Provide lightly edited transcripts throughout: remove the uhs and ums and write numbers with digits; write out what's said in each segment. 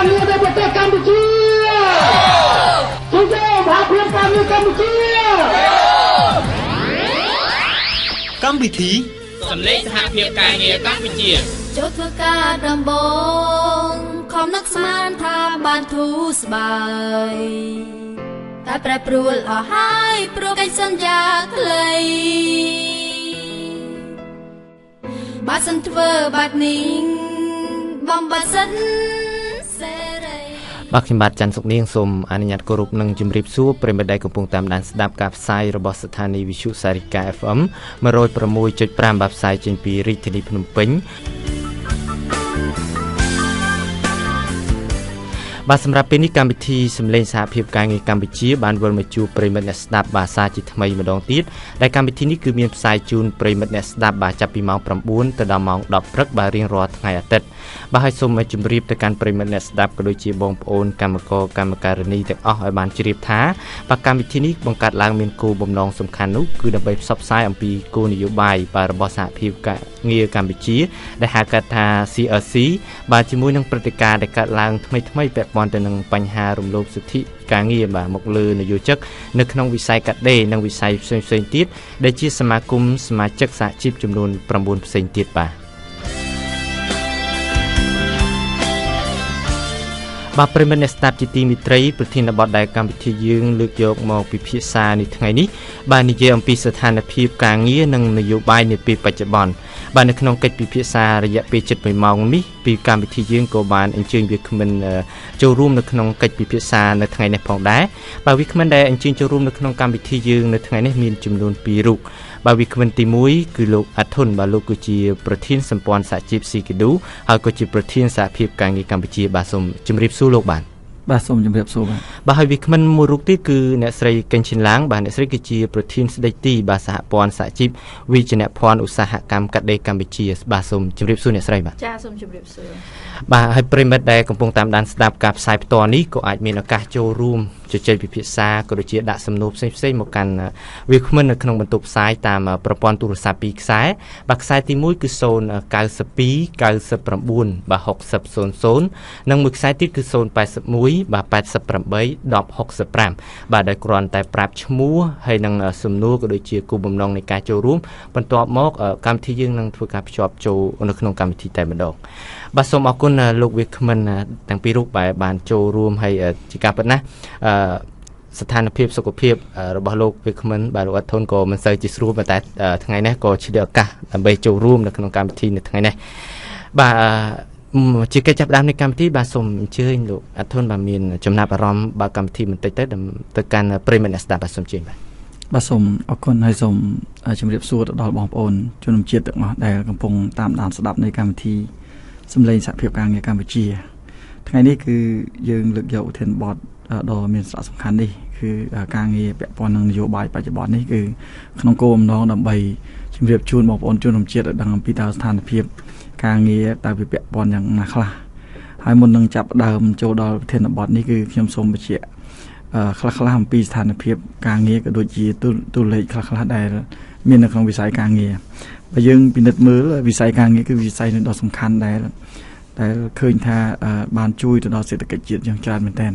ការងារនៅប្រទេសកម្ពុជាជួយសហភាពការងារកម្ពុជាកម្មវិធីសម្លេងសហភាពការងារកម្ពុជាចូលធ្វើការដំបងខំនឹកស្មានថាបានធូរស្បើយតែប្រែប្រួលអស់ហើយព្រោះកិច្ចសន្យាខ្លីបើសិនធ្វើបែបនេះបំបត្តិសិនសេរីបាទខ្ញុំបាទច័ន្ទសុកនាងសូមអនុញ្ញាតគោរពនិងជម្រាបសួរប្រិយមិត្តដែលកំពុងតាមដានស្ដាប់ការផ្សាយរបស់ស្ថានីយ៍វិទ្យុសារិកា FM 106.5បាទផ្សាយចេញពីរាជធានីភ្នំពេញបាទសម្រាប់ពេលនេះកម្មវិធីសម្លេងសហភាពការងារកម្ពុជាបានវិលមកជួបប្រិយមិត្តអ្នកស្ដាប់បាទសាជាថ្មីម្ដងទៀតដែលកម្មវិធីនេះគឺមានផ្សាយជូនប្រិយមិត្តអ្នកស្ដាប់បាទចាប់ពីម៉ោង9ទៅដល់ម៉ោង10ព្រឹកបាទរៀងរាល់ថ្ងៃអាទិត្យបាទហើយសូមឲ្យជម្រាបទៅកាន់ប្រិយមិត្តអ្នកស្ដាប់ក៏ដូចជាបងប្អូនកម្មករកម្មការិនីទាំងអស់ឲ្យបានជ្រាបថាបាទកម្មវិធីនេះបង្កើតឡើងមានគោលបំណងសំខាន់នោះគឺដើម្បីផ្សព្វផ្សាយអំពីគោលនយោបាយបាទរបស់សហភាពការងារកម្ពុជាដែលហៅកាត់ថា CRC បាទជាមួយនឹងព្រឹត្តិការណ៍ដែលកើតឡើងថ្មីៗពាក់ព័ន្ធទៅនឹងបញ្ហារំលោភសិទ្ធិការងារបាទមកលើនយោជិកនៅក្នុងវិស័យកាត់ដេរនិងវិស័យផ្សេងៗទៀតដែលជាសមាគមសមាជិកសហជីពចំនួន9ផ្សេងទៀតបាទបាទប្រិយមិត្តអ្នកស្ដាប់ជាទីមេត្រីប្រធានបទដែលកម្មវិធីយើងលើកយកមកពិភាក្សានៅថ្ងៃនេះបាទនិយាយអំពីស្ថានភាពការងារនិងនយោបាយនាពេលបច្ចុប្បន្នបាទនៅក្នុងកិច្ចពិភាក្សារយៈពេលជិត1ម៉ោងនេះពីកម្មវិធីយើងក៏បានអញ្ជើញវាគ្មិនចូលរួមនៅក្នុងកិច្ចពិភាក្សានៅថ្ងៃនេះផងដែរបាទវាគ្មិនដែលអញ្ជើញចូលរួមនៅក្នុងកម្មវិធីយើងនៅថ្ងៃនេះមានចំនួន2រូបបាទវាគ្មិនទី1គឺលោកអាធុនបាទលោកគឺជាប្រធានសម្ព័ន្ធសហជីពស៊ីគីឌូហើយក៏ជាប្រធានសហភាពការងារកម្ពុជាបាទសូមជម្រាបសួរលោកបាទបាទសូមជម្រាបសួរបាទបាទហើយវាគ្មិនមួយរូបទៀតគឺអ្នកស្រីកេងឈិនឡាងបាទអ្នកស្រីគឺជាប្រធានស្ដីទីបាទសហព័ន្ធសហជីពវិជ្ជាភ័ណ្ឌឧស្សាហកម្មកាត់ដេរកម្ពុជាបាទសូមជម្រាបសួរអ្នកស្រីបាទចាសូមជម្រាបសួរបាទហើយប្រិយមិត្តដែលកំពុងតាមដានស្ដាប់ការផ្សាយផ្ទាល់នេះក៏អាចមានឱកាសចូលរួមជជែកពិភាក្សាក៏ដូចជាដាក់សំណួរផ្សេងៗមកកាន់វាគ្មិននៅក្នុងបន្ទប់ផ្សាយតាមប្រព័ន្ធទូរស័ព្ទពីរខ្សែបាទខ្សែទី1គឺ092 99បាទ60 00និងមួយខ្សែទៀតគឺ081បាទ88 1065បាទដែលគ្រាន់តែប្រាប់ឈ្មោះហើយនិងសំណួរក៏ដូចជាគោលបំណងនៃការចូលរួមបន្ទាប់មកកម្មវិធីយើងនឹងធ្វើការភ្ជាប់ចូលនៅក្នុងកម្មវិធីតែម្ដងបាទសូមអរគុណលោកវាគ្មិនទាំងពីររូបដែលបានចូលរួមហើយជាការពិតណាស់ស្ថានភាពសុខភាពរបស់លោកវាគ្មិនបាទលោកអធុនក៏មិនសូវជាស្រួលប៉ុន្តែថ្ងៃនេះក៏ឆ្លៀតឱកាសដើម្បីចូលរួមនៅក្នុងកម្មវិធីនៅថ្ងៃនេះបាទជាកិច្ចចាប់ផ្ដើមនៃកម្មវិធីបាទសូមអញ្ជើញលោកអធុនបាទមានចំណាប់អារម្មណ៍បាទកម្មវិធីបន្តិចទៅទៅកាន់ប្រិយមិត្តអ្នកស្ដាប់បាទសូមអញ្ជើញបាទបាទសូមអរគុណហើយសូមជម្រាបសួរទៅដល់បងប្អូនជនជាតិទាំងអស់ដែលកំពុងតាមដានស្ដាប់នៃកម្មវិធីសម្លេងសហភាពការងារកម្ពុជាថ្ងៃនេះគឺយើងលើកយកឧទានបទដ៏មានសារៈសំខាន់នេះគឺការងារពាក់ព័ន្ធនឹងនយោបាយបច្ចុប្បន្ននេះគឺក្នុងគោលបំណងដើម្បីជម្រាបជូនបងប្អូនជនជាតិឲ្យដឹងអំពីតើស្ថានភាពការងារតើវាពាក់ព័ន្ធយ៉ាងណាខ្លះហើយមុននឹងចាប់ដើមចូលដល់ប្រធានបទនេះគឺខ្ញុំសូមបញ្ជាក់ខ្លះៗអំពីស្ថានភាពការងារក៏ដូចជាតួលេខខ្លះៗដែលមាននៅក្នុងវិស័យការងារបើយើងពិនិត្យមើលវិស័យការងារគឺវិស័យមួយដ៏សំខាន់ដែលឃើញថាបានជួយទៅដល់សេដ្ឋកិច្ចជាតិយ៉ាងច្រើនមែនទែន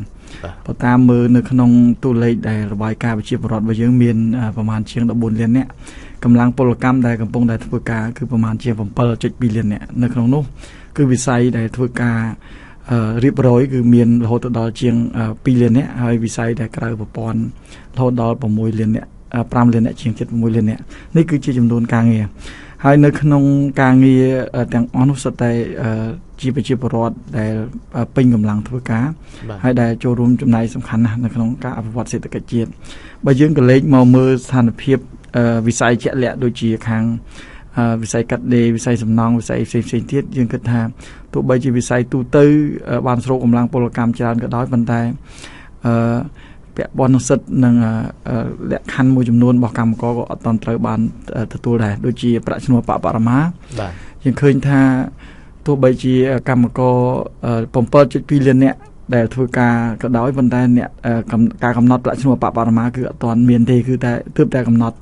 បើតាមមើលនៅក្នុងតួលេខដែលរបាយការណ៍ប្រជាពលរដ្ឋរបស់យើងមានប្រមាណជាង14លាននាក់កម្លាំងពលកម្មដែលកំពុងតែធ្វើការគឺប្រមាណជា 7.2 លាននាក់នៅក្នុងនោះគឺវិស័យដែលធ្វើការរៀបរយគឺមានរហូតដល់ជាង2លាននាក់ហើយវិស័យដែលក្រៅប្រព័ន្ធរហូតដល់6លាននាក់5លាននាក់ជាង7.6លាននាក់នេះគឺជាចំនួនការងារហើយនៅក្នុងការងារទាំងអស់នោះសុទ្ធតែជាប្រជាពលរដ្ឋដែលពេញកម្លាំងធ្វើការហើយដែលចូលរួមចំណែកសំខាន់ណាស់នៅក្នុងការអភិវឌ្ឍសេដ្ឋកិច្ចជាតិបើយើងក៏លេខមកមើលស្ថានភាពវិស័យជាក់លាក់ដូចជាខាងវិស័យកាត់ដេរវិស័យសំណង់វិស័យផ្សេងៗទៀតយើងគិតថាទោះបីជាវិស័យទូទៅបានស្រូបកម្លាំងពលកម្មច្រើនក៏ដោយប៉ុន្តែពាក់ព័ន្ធនឹងសិទ្ធិនិងលក្ខខណ្ឌមួយចំនួនរបស់កម្មករក៏អត់ទាន់ត្រូវបានទទួលដែរដូចជាប្រាក់ឈ្នួលបបរមាបាទយើងឃើញថាទោះបីជាកម្មករ 7.2 លាននាក់ដែលធ្វើការក៏ដោយប៉ុន្តែអ្នកការកំណត់ប្រាក់ឈ្នួលបបរមាគឺអត់ទាន់មានទេគឺតែទើបតែកំណត់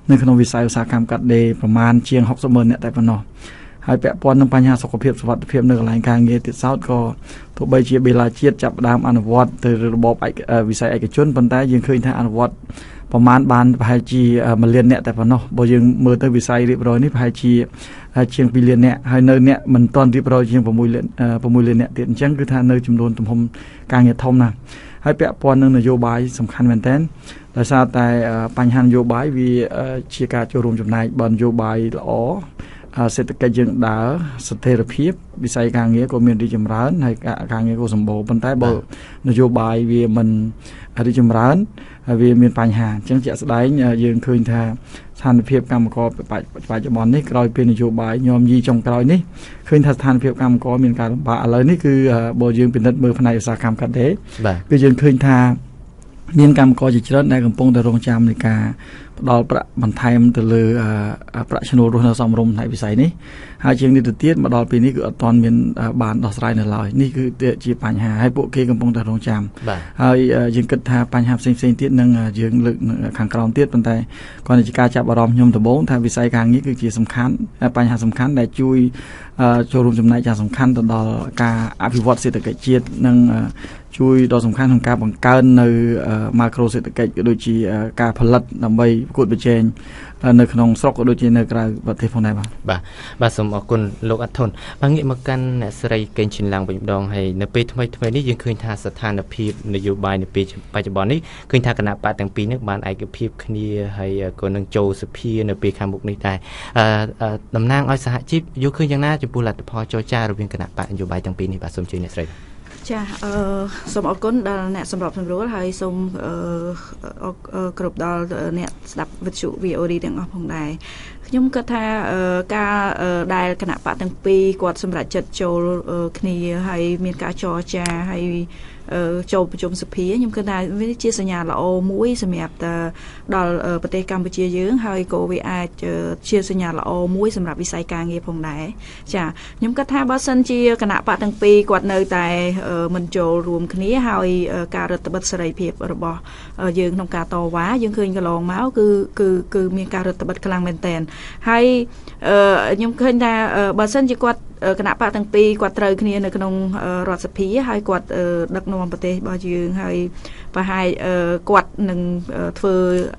នៅក្នុងវិស័យឧស្សាហកម្មកាត់ដេរប្រមាណជាង60ម៉ឺននាក់តែប៉ុណ្ណោះ ហើយពាក់ព័ន្ធនឹងបញ្ហាសុខភាពសុវត្ថិភាពនៅកន្លែងការងារទៀតសោតក៏ទោះបីជាបេឡាជាតិចាប់ផ្ដើមអនុវត្តទៅរបបវិស័យឯកជនប៉ុន្តែយើងឃើញថាអនុវត្តប្រមាណបានប្រហែលជា1លានអ្នកតែប៉ុណ្ណោះបើយើងមើលទៅវិស័យរៀបរយនេះប្រហែលជាជាង2លានអ្នកហើយនៅអ្នកមិនទាន់រៀបរយជាង6លាន6លានអ្នកទៀតអញ្ចឹងគឺថានៅចំនួនទំហំការងារធំណាស់ហើយពាក់ព័ន្ធនឹងនយោបាយសំខាន់មែនទែនដោយសារតែបញ្ហានយោបាយវាជាការចូលរួមចំណែកបើនយោបាយល្អសេដ្ឋកិច្ចយើងដើរស្ថិរភាពវិស័យការងារក៏មានរីកចម្រើនហើយការងារក៏សម្បូរប៉ុន្តែបើនយោបាយវាមិនរីកចម្រើនហើយវាមានបញ្ហាអញ្ចឹងជាក់ស្ដែងយើងឃើញថាស្ថានភាពកម្មករបច្ចុប្បន្ននេះក្រោយពេលនយោបាយញោមយីចុងក្រោយនេះឃើញថាស្ថានភាពកម្មករមានការលំបាកឥឡូវនេះគឺបើយើងពិនិត្យមើលផ្នែកឧស្សាហកម្មកាត់ដេរគឺយើងឃើញថាមានកម្មករជាច្រើនដែលកំពុងតែរងចាំនៃការផ្ដល់ប្រាក់បន្ថែមទៅលើប្រាក់ឈ្នួលរស់នៅសមរម្យផ្នែកវិស័យនេះហើយជាងនេះទៅទៀតមកដល់ពេលនេះគឺអត់ទាន់មានបានដោះស្រាយនៅឡើយនេះគឺជាបញ្ហាហើយពួកគេកំពុងតែរងចាំហើយយើងគិតថាបញ្ហាផ្សេងៗទៀតនឹងយើងលើកខាងក្រោមទៀតប៉ុន្តែគ្រាន់តែជាការចាប់អារម្មណ៍ខ្ញុំដំបូងថាវិស័យការងារគឺជាសំខាន់បញ្ហាសំខាន់ដែលជួយចូលរួមចំណែកយ៉ាងសំខាន់ទៅដល់ការអភិវឌ្ឍសេដ្ឋកិច្ចជាតិនិងជួយដ៏សំខាន់ក្នុងការបង្កើននៅម៉ាក្រូសេដ្ឋកិច្ចក៏ដូចជាការផលិតដើម្បីប្រកួតប្រជែងនៅក្នុងស្រុកក៏ដូចជានៅក្រៅប្រទេសផងដែរបាទបាទសូមអរគុណលោកអធុនបាទងាកមកកាន់អ្នកស្រីកេងឈិនឡាំងវិញម្ដងហើយនៅពេលថ្មីៗនេះយើងឃើញថាស្ថានភាពនយោបាយនៅពេលបច្ចុប្បន្ននេះឃើញថាគណៈបកទាំងពីរនេះបានឯកភាពគ្នាហើយក៏នឹងចូលសភានៅពេលខាងមុខនេះដែរតំណាងឲ្យសហជីពយល់ឃើញយ៉ាងណាចំពោះលទ្ធផលចរចារវាងគណៈបកនយោបាយទាំងពីរនេះបាទសូមជួយអ្នកស្រីចាសូមអរគុណដល់អ្នកសម្របសម្រួលហើយសូមគ្រប់ដល់អ្នកស្ដាប់វិទ្យុ VOD ទាំងអស់ផងដែរខ្ញុំគិតថាការដែលគណៈបកទាំងពីរគាត់សម្រេចចិត្តចូលគ្នាហើយមានការចរចាហើយចូលប្រជុំសភាខ្ញុំគិតថាវាជាសញ្ញាល្អមួយសម្រាប់ដល់ប្រទេសកម្ពុជាយើងហើយក៏វាអាចជាសញ្ញាល្អមួយសម្រាប់វិស័យការងារផងដែរចាខ្ញុំគិតថាបើសិនជាគណៈបកទាំងពីរគាត់នៅតែមិនចូលរួមគ្នាហើយការរឹតបន្តឹងសេរីភាពរបស់យើងក្នុងការតវ៉ាយើងឃើញកន្លងមកគឺគឺគឺមានការរឹតបន្តឹងខ្លាំងមែនទែនហើយខ្ញុំឃើញថាបើសិនជាគាត់គណៈបកទាំងពីរគាត់ត្រូវគ្នានៅក្នុងរដ្ឋសភាហើយគាត់ដឹកនាំប្រទេសរបស់យើងហើយប្រហែលគាត់នឹងធ្វើ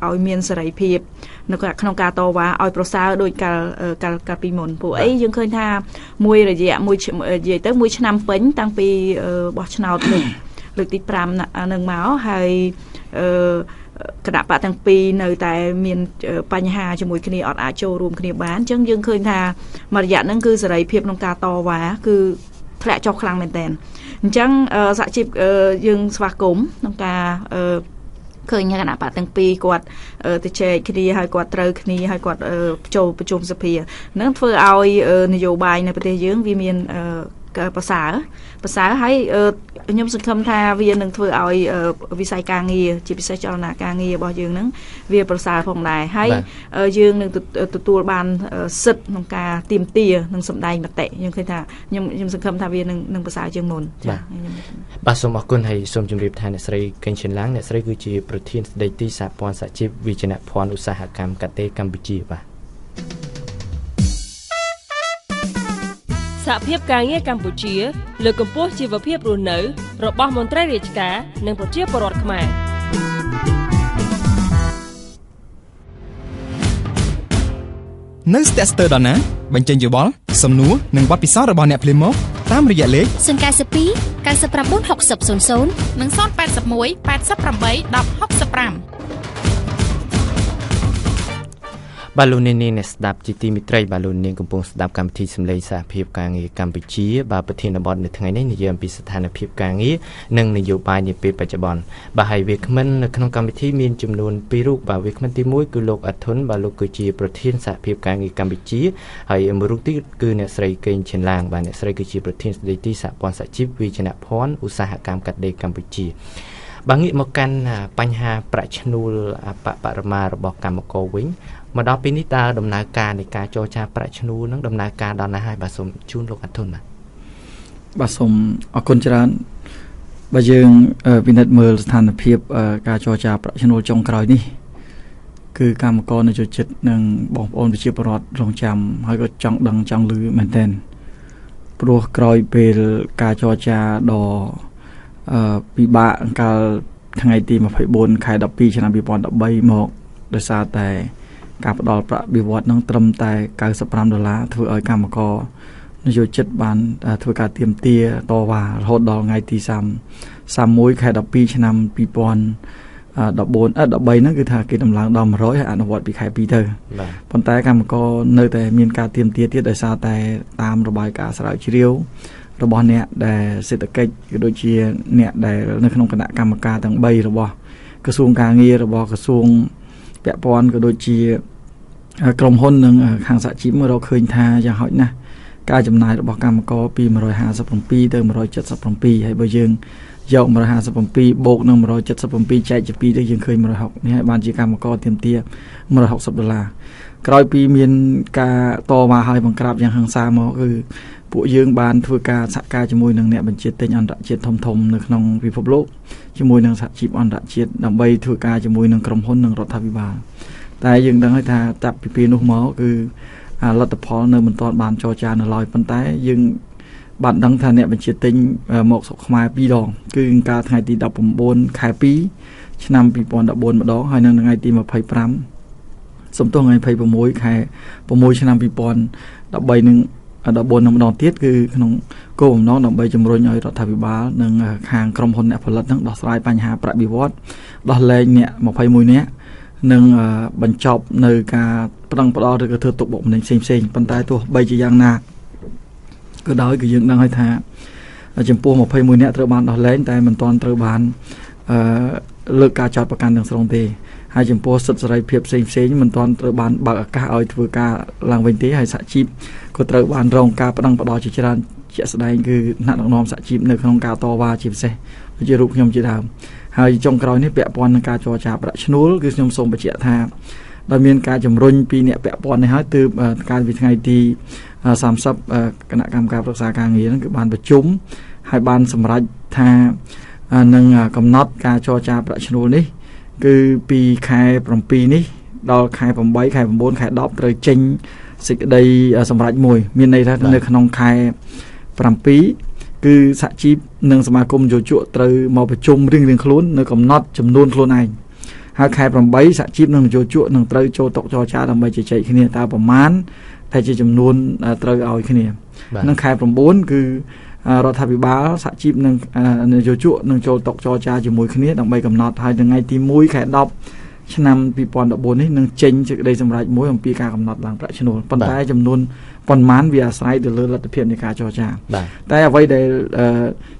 ឲ្យមានសេរីភាពនៅក្នុងការតវ៉ាឲ្យប្រសើរដោយកាលកាលកាលពីមុនពួកអីយើងឃើញថាមួយរយៈមួយនិយាយទៅមួយឆ្នាំពេញតាំងពីបោះឆ្នោតលើកទី5នឹងមកហើយគណៈបកទាំងពីរនៅតែមានបញ្ហាជាមួយគ្នាអត់អាចចូលរួមគ្នាបានអញ្ចឹងយើងឃើញថាមួយរយៈហ្នឹងគឺសេរីភាពក្នុងការតវ៉ាគឺធ្លាក់ចុះខ្លាំងមែនទែនអញ្ចឹងសហជីពយើងស្វាគមន៍ក្នុងការឃើញគណៈបកទាំងពីរគាត់ទៅចែកគ្នាហើយគាត់ត្រូវគ្នាហើយគាត់ចូលប្រជុំសភានឹងធ្វើឲ្យនយោបាយនៅប្រទេសយើងវាមានប្រសើរហើយខ្ញុំសង្ឃឹមថាវានឹងធ្វើឲ្យវិស័យការងារជាពិសេសចលនាការងាររបស់យើងនឹងវាប្រសើរផងដែរហើយយើងនឹងទទួលបានសិទ្ធិក្នុងការទាមទារនិងសម្ដែងមតិខ្ញុំឃើញថាខ្ញុំសង្ឃឹមថាវានឹងប្រសើរជាងមុនចាបាទសូមអរគុណហើយសូមជម្រាបថាអ្នកស្រីកេងឈិនឡាងអ្នកស្រីគឺជាប្រធានស្ដីទីសហព័ន្ធសហជីពវិជ្ជាភ័ណ្ឌឧស្សាហកម្មកាត់ដេរកម្ពុជាបាទសហភាពការងារកម្ពុជាលើកកម្ពស់ជីវភាពរស់នៅរបស់មន្ត្រីរាជការនិងប្រជាពលរដ្ឋខ្មែរនៅស្ទាក់ស្ទើរដល់ណាបញ្ចេញយោបល់សំណួរនិងបទពិសោធន៍របស់អ្នកភ្លាមមកតាមរយៈលេខ092 99 60 00និង081 88 10 65បាទលោកនាងអ្នកស្ដាប់ជាទីមេត្រីបាទលោកនាងកំពុងស្ដាប់កម្មវិធីសំឡេងសហភាពការងារកម្ពុជាបាទប្រធានបទនៅថ្ងៃនេះនិយាយអំពីស្ថានភាពការងារនិងនយោបាយនាពេលបច្ចុប្បន្នបាទហើយវាគ្មិននៅក្នុងកម្មវិធីមានចំនួន2រូបបាទវាគ្មិនទី1គឺលោកអធុនបាទលោកគឺជាប្រធានសហភាពការងារកម្ពុជាហើយមួយរូបទៀតគឺអ្នកស្រីកេងឈិនឡាងបាទអ្នកស្រីគឺជាប្រធានស្ដីទីសហព័ន្ធសហជីពវិជ្ជាភ័ណ្ឌឧស្សាហកម្មកាត់ដេរកម្ពុជាបាទងាកមកកាន់បញ្ហាប្រាក់ឈ្នួលអបបរមារបស់កម្មករវិញមកដល់ពេលនេះតើដំណើរការនៃការចរចាប្រាក់ឈ្នួលនឹងដំណើរការដល់ណាហើយបាទសូមជូនលោកអធុនបាទបាទសូមអរគុណច្រើនបើយើងពិនិត្យមើលស្ថានភាពការចរចាប្រាក់ឈ្នួលចុងក្រោយនេះ គឺកម្មករនយោជិតនិងបងប្អូនប្រជាពលរដ្ឋរងចាំហើយក៏ចង់ដឹងចង់ឮមែនទែនព្រោះក្រោយពេលការចរចាដ៏ពិបាកកាលថ្ងៃទី24ខែ12ឆ្នាំ2013មកដោយសារតែការផ្ដល់ប្រាក់បៀវត្សនឹងត្រឹមតែ95ដុល្លារធ្វើឲ្យកម្មករនយោជិតបានធ្វើការទាមទារតវ៉ារហូតដល់ថ្ងៃទី31ខែ12ឆ្នាំ2014 13ហ្នឹងគឺថាគេដំឡើងដល់100ហើយអនុវត្តពីខែ2ទៅប៉ុន្តែកម្មករនៅតែមានការទាមទារទៀតដោយសារតែតាមរបាយការណ៍ស្រាវជ្រាវរបស់អ្នកដែលសេដ្ឋកិច្ចក៏ដូចជាអ្នកដែលនៅក្នុងគណៈកម្មការទាំង3របស់ក្រសួងការងាររបស់ក្រសួងពាក់ព័ន្ធក៏ដូចជាក្រុមហ៊ុននិងខាងសហជីពមករកឃើញថាយ៉ាងហោចណាស់ការចំណាយរបស់កម្មករពី157ទៅ177ហើយបើយើងយក157បូកនឹង177ចែកជា2ទៅយើងឃើញ160នេះហើយបានជាកម្មករទាមទារ160ដុល្លារក្រោយពីមានការតវ៉ាហើយបង្ក្រាបយ៉ាងហិង្សាមកគឺពួកយើងបានធ្វើការសហការជាមួយនឹងអ្នកបញ្ជាទិញអន្តរជាតិធំៗនៅក្នុងពិភពលោកជាមួយនឹងសហជីពអន្តរជាតិដើម្បីធ្វើការជាមួយនឹងក្រុមហ៊ុននិងរដ្ឋាភិបាលតែយើងដឹងហើយថាចាប់ពីពេលនោះមកគឺលទ្ធផលនៅមិនទាន់បានចរចានៅឡើយប៉ុន្តែយើងបានដឹងថាអ្នកបញ្ជាទិញមកស្រុកខ្មែរ2ដងគឺកាលថ្ងៃទី19ខែ2ឆ្នាំ2014ម្ដងហើយនៅថ្ងៃទី25សំទោសថ្ងៃ26ខែ6ឆ្នាំ2013នឹង14នឹងម្ដងទៀតគឺក្នុងគោលបំណងដើម្បីជំរុញឲ្យរដ្ឋាភិបាលនិងខាងក្រុមហ៊ុនអ្នកផលិតនឹងដោះស្រាយបញ្ហាប្រាក់បៀវត្សដោះលែងអ្នក21នាក់និងបញ្ចប់នៅការប្តឹងផ្តល់ឬក៏ធ្វើទុកបុកម្នេញផ្សេងៗប៉ុន្តែទោះបីជាយ៉ាងណាក៏ដោយគឺយើងដឹងហើយថាចំពោះ21នាក់ត្រូវបានដោះលែងតែមិនទាន់ត្រូវបានលើកការចោទប្រកាន់ទាំងស្រុងទេហើយចំពោះសិទ្ធិសេរីភាពផ្សេងៗមិនទាន់ត្រូវបានបើកឱកាសឲ្យធ្វើការឡើងវិញទេហើយសហជីពក៏ត្រូវបានរងការប្តឹងផ្តល់ជាច្រើនជាក់ស្ដែងគឺថ្នាក់ដឹកនាំសហជីពនៅក្នុងការតវ៉ាជាពិសេសដូចជារូបខ្ញុំជាដើមហើយចុងក្រោយនេះពាក់ព័ន្ធនឹងការចរចាប្រាក់ឈ្នួលគឺខ្ញុំសូមបញ្ជាក់ថាដោយមានការជំរុញពីអ្នកពាក់ព័ន្ធនេះហើយទើបកាលពីថ្ងៃទី30គណៈកម្មការប្រឹក្សាការងារនឹងគឺបានប្រជុំហើយបានសម្រេចថានឹងកំណត់ការចរចាប្រាក់ឈ្នួលនេះគឺពីខែ7នេះដល់ខែ8ខែ9ខែ10ត្រូវចេញសេចក្តីសម្រេចមួយមានន័យថានៅក្នុងខែ7គឺសហជីពនិងសមាគមយោជកត្រូវមកប្រជុំរៀងៗខ្លួននៅកំណត់ចំនួនខ្លួនឯងហើយខែ8សហជីពនិងយោជកនឹងត្រូវចូលតុចរចាដើម្បីជជែកគ្នាតើប្រមាណតែជាចំនួនត្រូវឲ្យគ្នានិងខែ9គឺរដ្ឋាភិបាលសហជីពនិងយោជកនឹងចូលតុចរចាជាមួយគ្នាដើម្បីកំណត់ហើយថ្ងៃទី1ខែ10ឆ្នាំ2014នេះនឹងចេញសេចក្តីសម្រេចមួយអំពីការកំណត់ឡើងប្រាក់ឈ្នួលប៉ុន្តែចំនួនប៉ុន្មានវាអាស្រ័យទៅលើលទ្ធភាពនៃការចរចាតែអ្វីដែល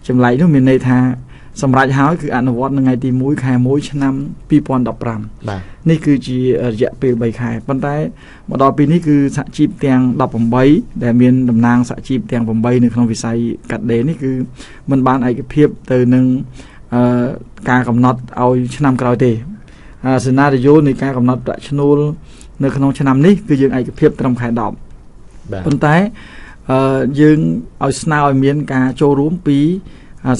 ចម្លែកនោះមានន័យថាសម្រេចហើយគឺអនុវត្តនៅថ្ងៃទី1ខែ1ឆ្នាំ2015នេះគឺជារយៈពេល3ខែប៉ុន្តែមកដល់ពេលនេះគឺសហជីពទាំង18ដែលមានតំណាងសហជីពទាំង8នៅក្នុងវិស័យកាត់ដេរនេះគឺមិនបានឯកភាពទៅនឹងការកំណត់ឲ្យឆ្នាំក្រោយទេសេណារីយ៉ូនៃការកំណត់ប្រាក់ឈ្នួលនៅក្នុងឆ្នាំនេះគឺយើងឯកភាពត្រឹមខែ10ប៉ុន្តែយើងឲ្យស្នើឲ្យមានការចូលរួមពី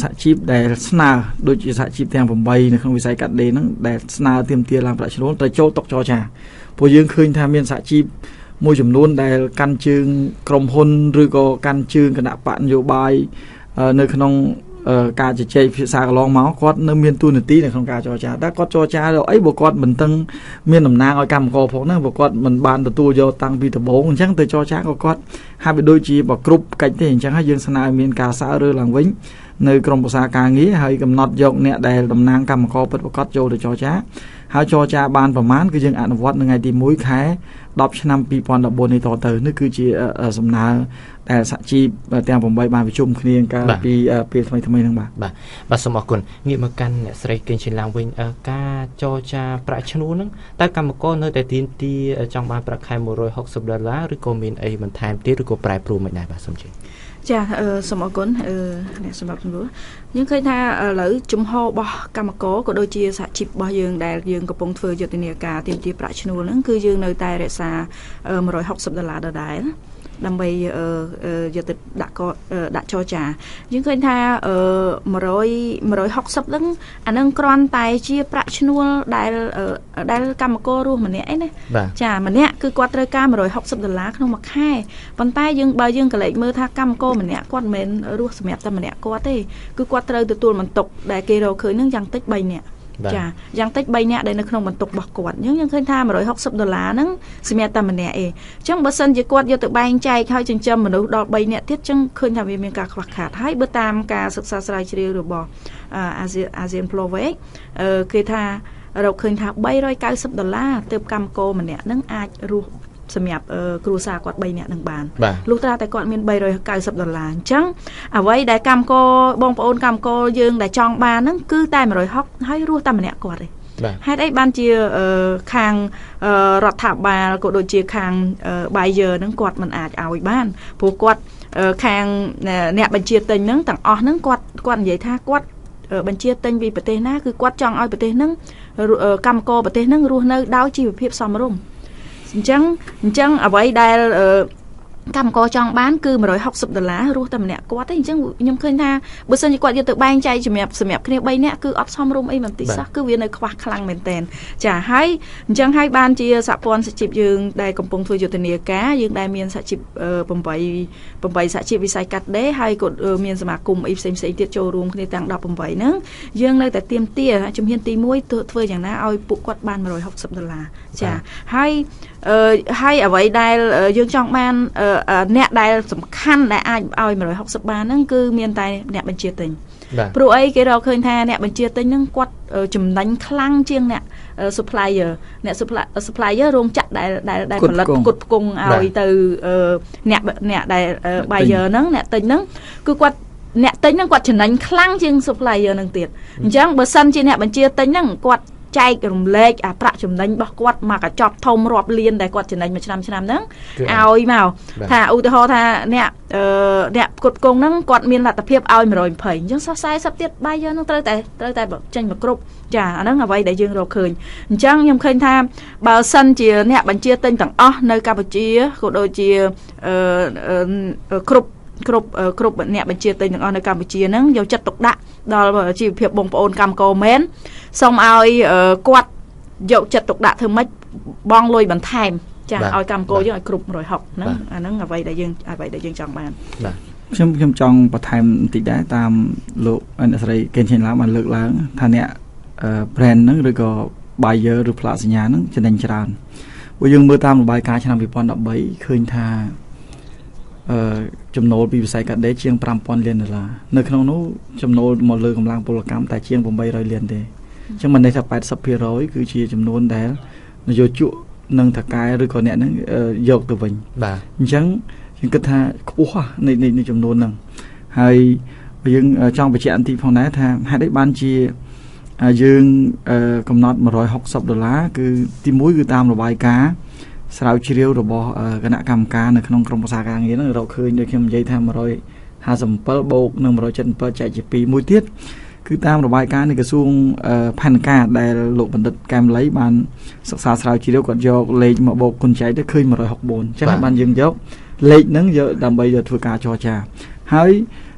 សហជីពដែលស្នើដូចជាសហជីពទាំង8នៅក្នុងវិស័យកាត់ដេរហ្នឹងដែលស្នើទាមទារឡើងប្រាក់ឈ្នួលត្រូវចូលតុចរចាព្រោះយើងឃើញថាមានសហជីពមួយចំនួនដែលកាន់ជើងក្រុមហ៊ុនឬក៏កាន់ជើងគណៈបកនយោបាយនៅក្នុងការជជែកភាសាកន្លងមកគាត់នៅមានតួនាទីនៅក្នុងការចរចាតែគាត់ចរចាទៅអីបើគាត់មិនតឹងមានតំណាងឲ្យកម្មករផងហ្នឹងបើគាត់មិនបានទទួលយកតាំងពីដំបូងអញ្ចឹងទៅចរចាក៏គាត់ហាក់បីដូចជាបើគ្រប់កិច្ចទេអញ្ចឹងហើយយើងស្នើឲ្យមានការសើរើឡើងវិញនៅក្រមប្រសាការងារហើយកំណត់យកអ្នកដែលតំណាងកម្មករពិតប្រាកដចូលទៅចរចាហើយចរចាបានប្រមាណគឺយើងអនុវត្តនៅថ្ងៃទី1ខែ10ឆ្នាំ2014នេះតទៅនេះគឺជាសំណើដែលសហជីពទាំង8បានប្រជុំគ្នាកាលពីពេលថ្មីៗហ្នឹងបាទសូមអរគុណងាកមកកាន់អ្នកស្រីកេងឈិនឡើងវិញការចរចាប្រាក់ឈ្នួលហ្នឹងតើកម្មករនៅតែទាមទារចង់បានប្រាក់ខែ160ដុល្លារឬក៏មានអីបន្ថែមទៀតឬក៏ប្រែប្រួលមិនដែរបាទសូមជម្រាបចាសូមអរគុណអ្នកសម្រាប់សម្រួលយើងឃើញថាឥឡូវជំហររបស់កម្មករក៏ដូចជាសហជីពរបស់យើងដែលយើងកំពុងធ្វើយុទ្ធនាការទាមទារប្រាក់ឈ្នួលហ្នឹងគឺយើងនៅតែរក្សា160ដុល្លារដដែល ដើម្បីយកទៅដាក់កដាក់ចរចាយើងឃើញថា100 160ហ្នឹងអានឹងគ្រាន់តែជាប្រាក់ឈ្នួលដែលដែលកម្មកររស់ម្នាក់ឯណាចាម្នាក់គឺគាត់ត្រូវការ160ដុល្លារក្នុងមួយខែប៉ុន្តែយើងបើយើងកលែកមើលថាកម្មករម្នាក់គាត់មិនមែនរស់សម្រាប់តែម្នាក់គាត់ទេគឺគាត់ត្រូវទទួលបន្ទុកដែលគេរកឃើញហ្នឹងយ៉ាងតិច3នាក់ចាយ៉ាងតិច3នាក់ដែលនៅក្នុងបន្ទុករបស់គាត់អញ្ចឹងយើងឃើញថា160ដុល្លារហ្នឹងសម្រាប់តែម្នាក់ឯងអញ្ចឹងបើសិនជាគាត់យកទៅបែងចែកហើយចិញ្ចឹមមនុស្សដល់3នាក់ទៀតអញ្ចឹងឃើញថាវាមានការខ្វះខាតហើយបើតាមការសិក្សាស្រាវជ្រាវរបស់ ASEAN Plovec គេថារកឃើញថា390ដុល្លារទើបកម្មករម្នាក់ហ្នឹងអាចរស់សម្រាប់គ្រួសារគាត់3នាក់នឹងបានលុះត្រាតែគាត់មាន390ដុល្លារអញ្ចឹងអ្វីដែលកម្មករបងប្អូនកម្មករយើងដែលចង់បានហ្នឹងគឺតែ160ហើយរស់តែម្នាក់គាត់ឯងហេតុអីបានជាខាងរដ្ឋាភិបាលក៏ដូចជាខាង buyer ហ្នឹងគាត់មិនអាចឲ្យបានព្រោះគាត់ខាងអ្នកបញ្ជាទិញហ្នឹងទាំងអស់ហ្នឹងគាត់គាត់និយាយថាគាត់បញ្ជាទិញពីប្រទេសណាគឺគាត់ចង់ឲ្យប្រទេសហ្នឹងកម្មករប្រទេសហ្នឹងរស់នៅដោយជីវភាពសមរម្យអញ្ចឹងអ្វីដែលកម្មករចង់បានគឺ160ដុល្លាររស់តែម្នាក់គាត់ទេអញ្ចឹងខ្ញុំឃើញថាបើសិនជាគាត់យកទៅបែងចែកសម្រាប់គ្នា3នាក់គឺអត់សមរម្យអីបន្តិចសោះគឺវានៅខ្វះខ្លាំងមែនទែនចាហើយអញ្ចឹងហើយបានជាសហព័ន្ធសហជីពយើងដែលកំពុងធ្វើយុទ្ធនាការយើងដែលមានសហជីព8សហជីពវិស័យកាត់ដេរហើយក៏មានសមាគមអីផ្សេងៗទៀតចូលរួមគ្នាទាំង18ហ្នឹងយើងនៅតែទាមទារជំហានទី1ធ្វើយ៉ាងណាឲ្យពួកគាត់បាន160ដុល្លារចាហើយហើយអ្វីដែលយើងចង់បានអ្នកដែលសំខាន់ដែលអាចឲ្យ160បានហ្នឹងគឺមានតែអ្នកបញ្ជាទិញព្រោះអីគេរកឃើញថាអ្នកបញ្ជាទិញហ្នឹងគាត់ចំណេញខ្លាំងជាងអ្នក supplier អ្នក supplier រោងចក្រដែលផលិតផ្គត់ផ្គង់ឲ្យទៅអ្នកដែល buyer ហ្នឹងអ្នកទិញហ្នឹងគឺគាត់អ្នកទិញហ្នឹងគាត់ចំណេញខ្លាំងជាង supplier ហ្នឹងទៀតអញ្ចឹងបើសិនជាអ្នកបញ្ជាទិញហ្នឹងគាត់ចែករំលែកអាប្រាក់ចំណេញរបស់គាត់មកកញ្ចប់ធំរាប់លានដែលគាត់ចំណេញមួយឆ្នាំហ្នឹងឲ្យមកថាឧទាហរណ៍ថាអ្នកផ្គត់ផ្គង់ហ្នឹងគាត់មានលទ្ធភាពឲ្យ120អញ្ចឹងសោះ40ទៀតបាយយើងហ្នឹងត្រូវតែចេញមកគ្រប់ចាអាហ្នឹងអ្វីដែលយើងរកឃើញអញ្ចឹងខ្ញុំឃើញថាបើសិនជាអ្នកបញ្ជាទិញទាំងអស់នៅកម្ពុជាក៏ដូចជាគ្រប់អ្នកបញ្ជាទិញទាំងអស់នៅកម្ពុជាហ្នឹងយកចិត្តទុកដាក់ដល់ជីវភាពបងប្អូនកម្មករមែនសូមឲ្យគាត់យកចិត្តទុកដាក់ធ្វើម៉េចបង់លុយបន្ថែមចាឲ្យកម្មករយើងឲ្យគ្រប់160ហ្នឹងអាហ្នឹងអ្វីដែលយើងចង់បានបាទខ្ញុំចង់បន្ថែមបន្តិចដែរតាមលោកអ្នកស្រីកេនឆេនឡាបានលើកឡើងថាអ្នក brand ហ្នឹងឬក៏ buyer ឬផ្លាកសញ្ញាហ្នឹងចំណេញច្រើនព្រោះយើងមើលតាមរបាយការណ៍ឆ្នាំ2013ឃើញថាចំណូលពីវិស័យកាត់ដេរជាង5000លានដុល្លារនៅក្នុងនោះចំណូលមកលើកម្លាំងពលកម្មតែជាង800លានទេអញ្ចឹងមិនន័យថា80%គឺជាចំនួនដែលនយោជកនិងថកែឬក៏អ្នកហ្នឹងយកទៅវិញបាទអញ្ចឹងយើងគិតថាខ្ពស់នៃចំនួនហ្នឹងហើយយើងចង់បញ្ជាក់បន្តិចផងដែរថាហេតុអីបានជាយើងកំណត់160ដុល្លារគឺទី1គឺតាមរបាយការណ៍ស្រាវជ្រាវរបស់គណៈកម្មការនៅក្នុងក្រុមប្រឹក្សាការងារហ្នឹងរកឃើញដូចខ្ញុំនិយាយថា157បូកនឹង177ចែកជា2មួយទៀតគឺតាមរបាយការណ៍នៃក្រសួងផែនការដែលលោកបណ្ឌិតកែមលីបានសិក្សាស្រាវជ្រាវគាត់យកលេខមកបូកគុណចែកទៅឃើញ164អញ្ចឹងបានយើងយកលេខហ្នឹងយកដើម្បីយកធ្វើការចរចាហើយ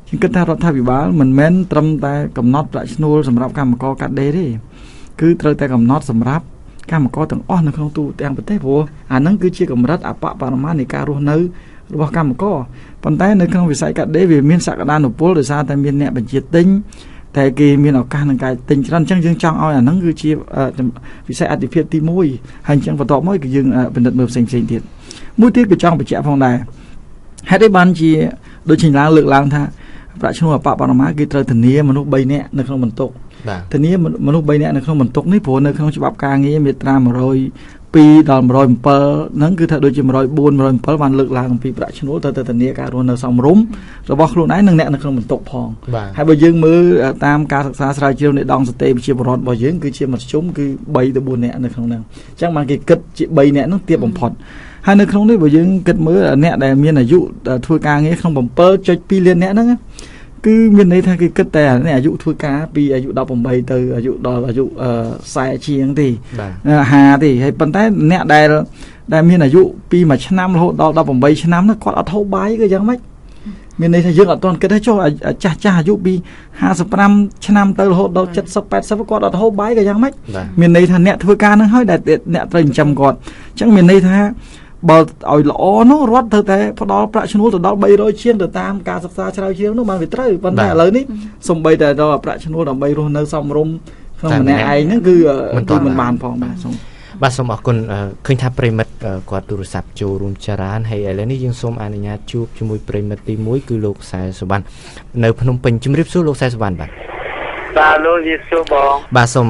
ខ្ញុំគិតថារដ្ឋាភិបាលមិនមែនត្រឹមតែកំណត់ប្រាក់ឈ្នួលសម្រាប់កម្មករកាត់ដេរទេគឺត្រូវតែកំណត់សម្រាប់កម្មករទាំងអស់នៅក្នុងទូទាំងប្រទេសព្រោះអាហ្នឹងគឺជាកម្រិតអបបរមានៃការរស់នៅរបស់កម្មករប៉ុន្តែនៅក្នុងវិស័យកាត់ដេរវាមានសក្តានុពលដោយសារតែមានអ្នកបញ្ជាទិញតែគេមានឱកាសក្នុងការទិញច្រើនអញ្ចឹងយើងចង់ឲ្យអាហ្នឹងគឺជាវិស័យអតិភិបទី1ហើយអញ្ចឹងបន្ទាប់មកគឺយើងពិនិត្យមើលផ្សេងៗទៀតមួយទៀតក៏ចង់បញ្ជាក់ផងដែរហេតុអីបានជាដូចជាឡើងលើកឡើងថាប្រាក់ឈ្នួលអបបរមាគេត្រូវធានាមនុស្ស3នាក់នៅក្នុងបន្ទុកធានាមនុស្ស3នាក់នៅក្នុងបន្ទុកនេះព្រោះនៅក្នុងច្បាប់ការងារមាត្រា102ដល់107ហ្នឹងគឺថាដូចជា104 107បានលើកឡើងអំពីប្រាក់ឈ្នួលទៅធានាការរស់នៅសមរម្យរបស់ខ្លួនឯងនិងអ្នកនៅក្នុងបន្ទុកផងហើយបើយើងមើលតាមការសិក្សាស្រាវជ្រាវនៃដងសតិប្រជាពលរដ្ឋរបស់យើងគឺជាមធ្យមគឺ3ទៅ4នាក់នៅក្នុងហ្នឹងអញ្ចឹងបានគេគិតជា3នាក់ហ្នឹងទាបបំផុតហើយនៅក្នុងនេះបើយើងគិតមើលអ្នកដែលមានអាយុធ្វើការងារក្នុង 7.2 លានអ្នកហ្នឹងគឺមានន័យថាគេគិតតែអ្នកអាយុធ្វើការពីអាយុ18ទៅអាយុដល់អាយុ40ជាងទេ50ទេហើយប៉ុន្តែអ្នកដែល ដែលមានអាយុពី1ឆ្នាំរហូតដល់18ឆ្នាំនោះគាត់អត់ហូបបាយគឺយ៉ាងម៉េចមានន័យថាយើងអត់ទាន់គិតទេចុះចាស់ចាស់អាយុពី55ឆ្នាំទៅរហូតដល់70 80គាត់អត់ហូបបាយក៏យ៉ាងម៉េចមានន័យថាអ្នកធ្វើការនឹងហើយដែលអ្នកត្រូវចិញ្ចឹមគាត់អញ្ចឹងមានន័យថាបើឲ្យល្អនោះរដ្ឋត្រូវតែផ្ដល់ប្រាក់ឈ្នួលទៅដល់300ជាងទៅតាមការសិក្សាជ្រាវជ្រាវនោះបានវាត្រូវប៉ុន្តែឥឡូវនេះសំបីតែដល់ប្រាក់ឈ្នួលដើម្បីរស់នៅសមរម្យក្នុងម្នាក់ឯងហ្នឹងគឺមិនបានផងបាទសូមបាទសូមអរគុណឃើញថាប្រិមិត្តគាត់ទូរស័ព្ទចូលរួមច្រើនហើយឥឡូវនេះយើងសូមអនុញ្ញាតជួបជាមួយប្រិមិត្តទី1គឺលោកសែសុវណ្ណនៅភ្នំពេញជំរាបសួរលោកសែសុវណ្ណបាទបាទលោកជំរាបសួរបងបាទសូម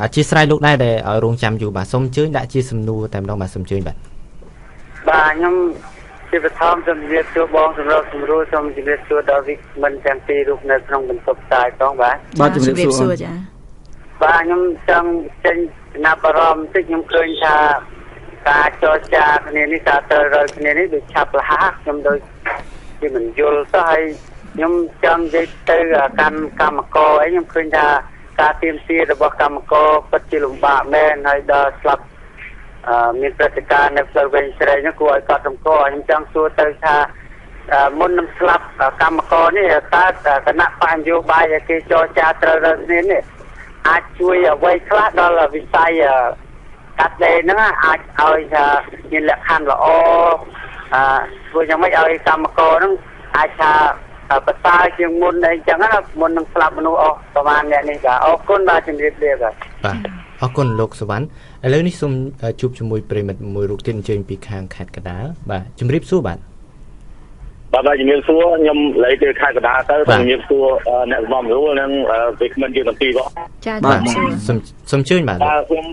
អធិស្ឋានលោកដែរដែលឲ្យរងចាំយូរបាទសូមអញ្ជើញដាក់ជាសំណួរតែម្ដងបាទសូមអញ្ជើញបាទបាទខ្ញុំជាបឋមសូមជម្រាបសួរបងសម្រាប់សម្រួលសូមជម្រាបសួរដល់វិក្កាមទាំងពីររូបនៅក្នុងបន្ទប់ផ្សាយផងបាទបាទជម្រាបសួរចាបាទខ្ញុំចង់ចេញចំណាប់អារម្មណ៍តិចខ្ញុំឃើញថាការចរចាគ្នានេះការត្រូវរយគ្នានេះដូចឆាប់រហ័សខ្ញុំដូចជាមិនយល់សោះហើយខ្ញុំចង់និយាយទៅកម្មករអីខ្ញុំឃើញថាការទាមទាររបស់កម្មករពិតជាលំបាកមែនហើយដល់ស្លាប់មានព្រឹត្តិការណ៍នៅផ្លូវវែងស្រេងនោះគួរឲ្យកត់សម្គាល់ខ្ញុំចង់សួរទៅថាមុននឹងស្លាប់កម្មករនេះតើគណៈបក្សនយោបាយដែលគេចរចាត្រូវរកគ្នានេះអាចជួយអ្វីខ្លះដល់វិស័យកាត់ដេរហ្នឹងអាចឲ្យថាមានលក្ខខណ្ឌល្អធ្វើយ៉ាងម៉េចឲ្យកម្មករហ្នឹងអាចថាប្រសើរជាងមុនអីចឹងណាមុននឹងស្លាប់មនុស្សអស់ប្រហែលអ្នកនេះបាទអរគុណបាទជំរាបលាបាទបាទអរគុណលោកសុវណ្ណឥឡូវនេះសូមជួបជាមួយប្រិមិត្តមួយរូបទៀតអញ្ជើញពីខាងខេត្តកណ្ដាលបាទជំរាបសួរបាទបាទជំរាបសួរខ្ញុំលេខទៅខេត្តកណ្ដាលទៅជំរាបសួរអ្នកសម្របសម្រួលនិងវិក្កាមយើងទាំងពីរបងចាបាទសូមអញ្ជើញបាទបាទខ្ញុំ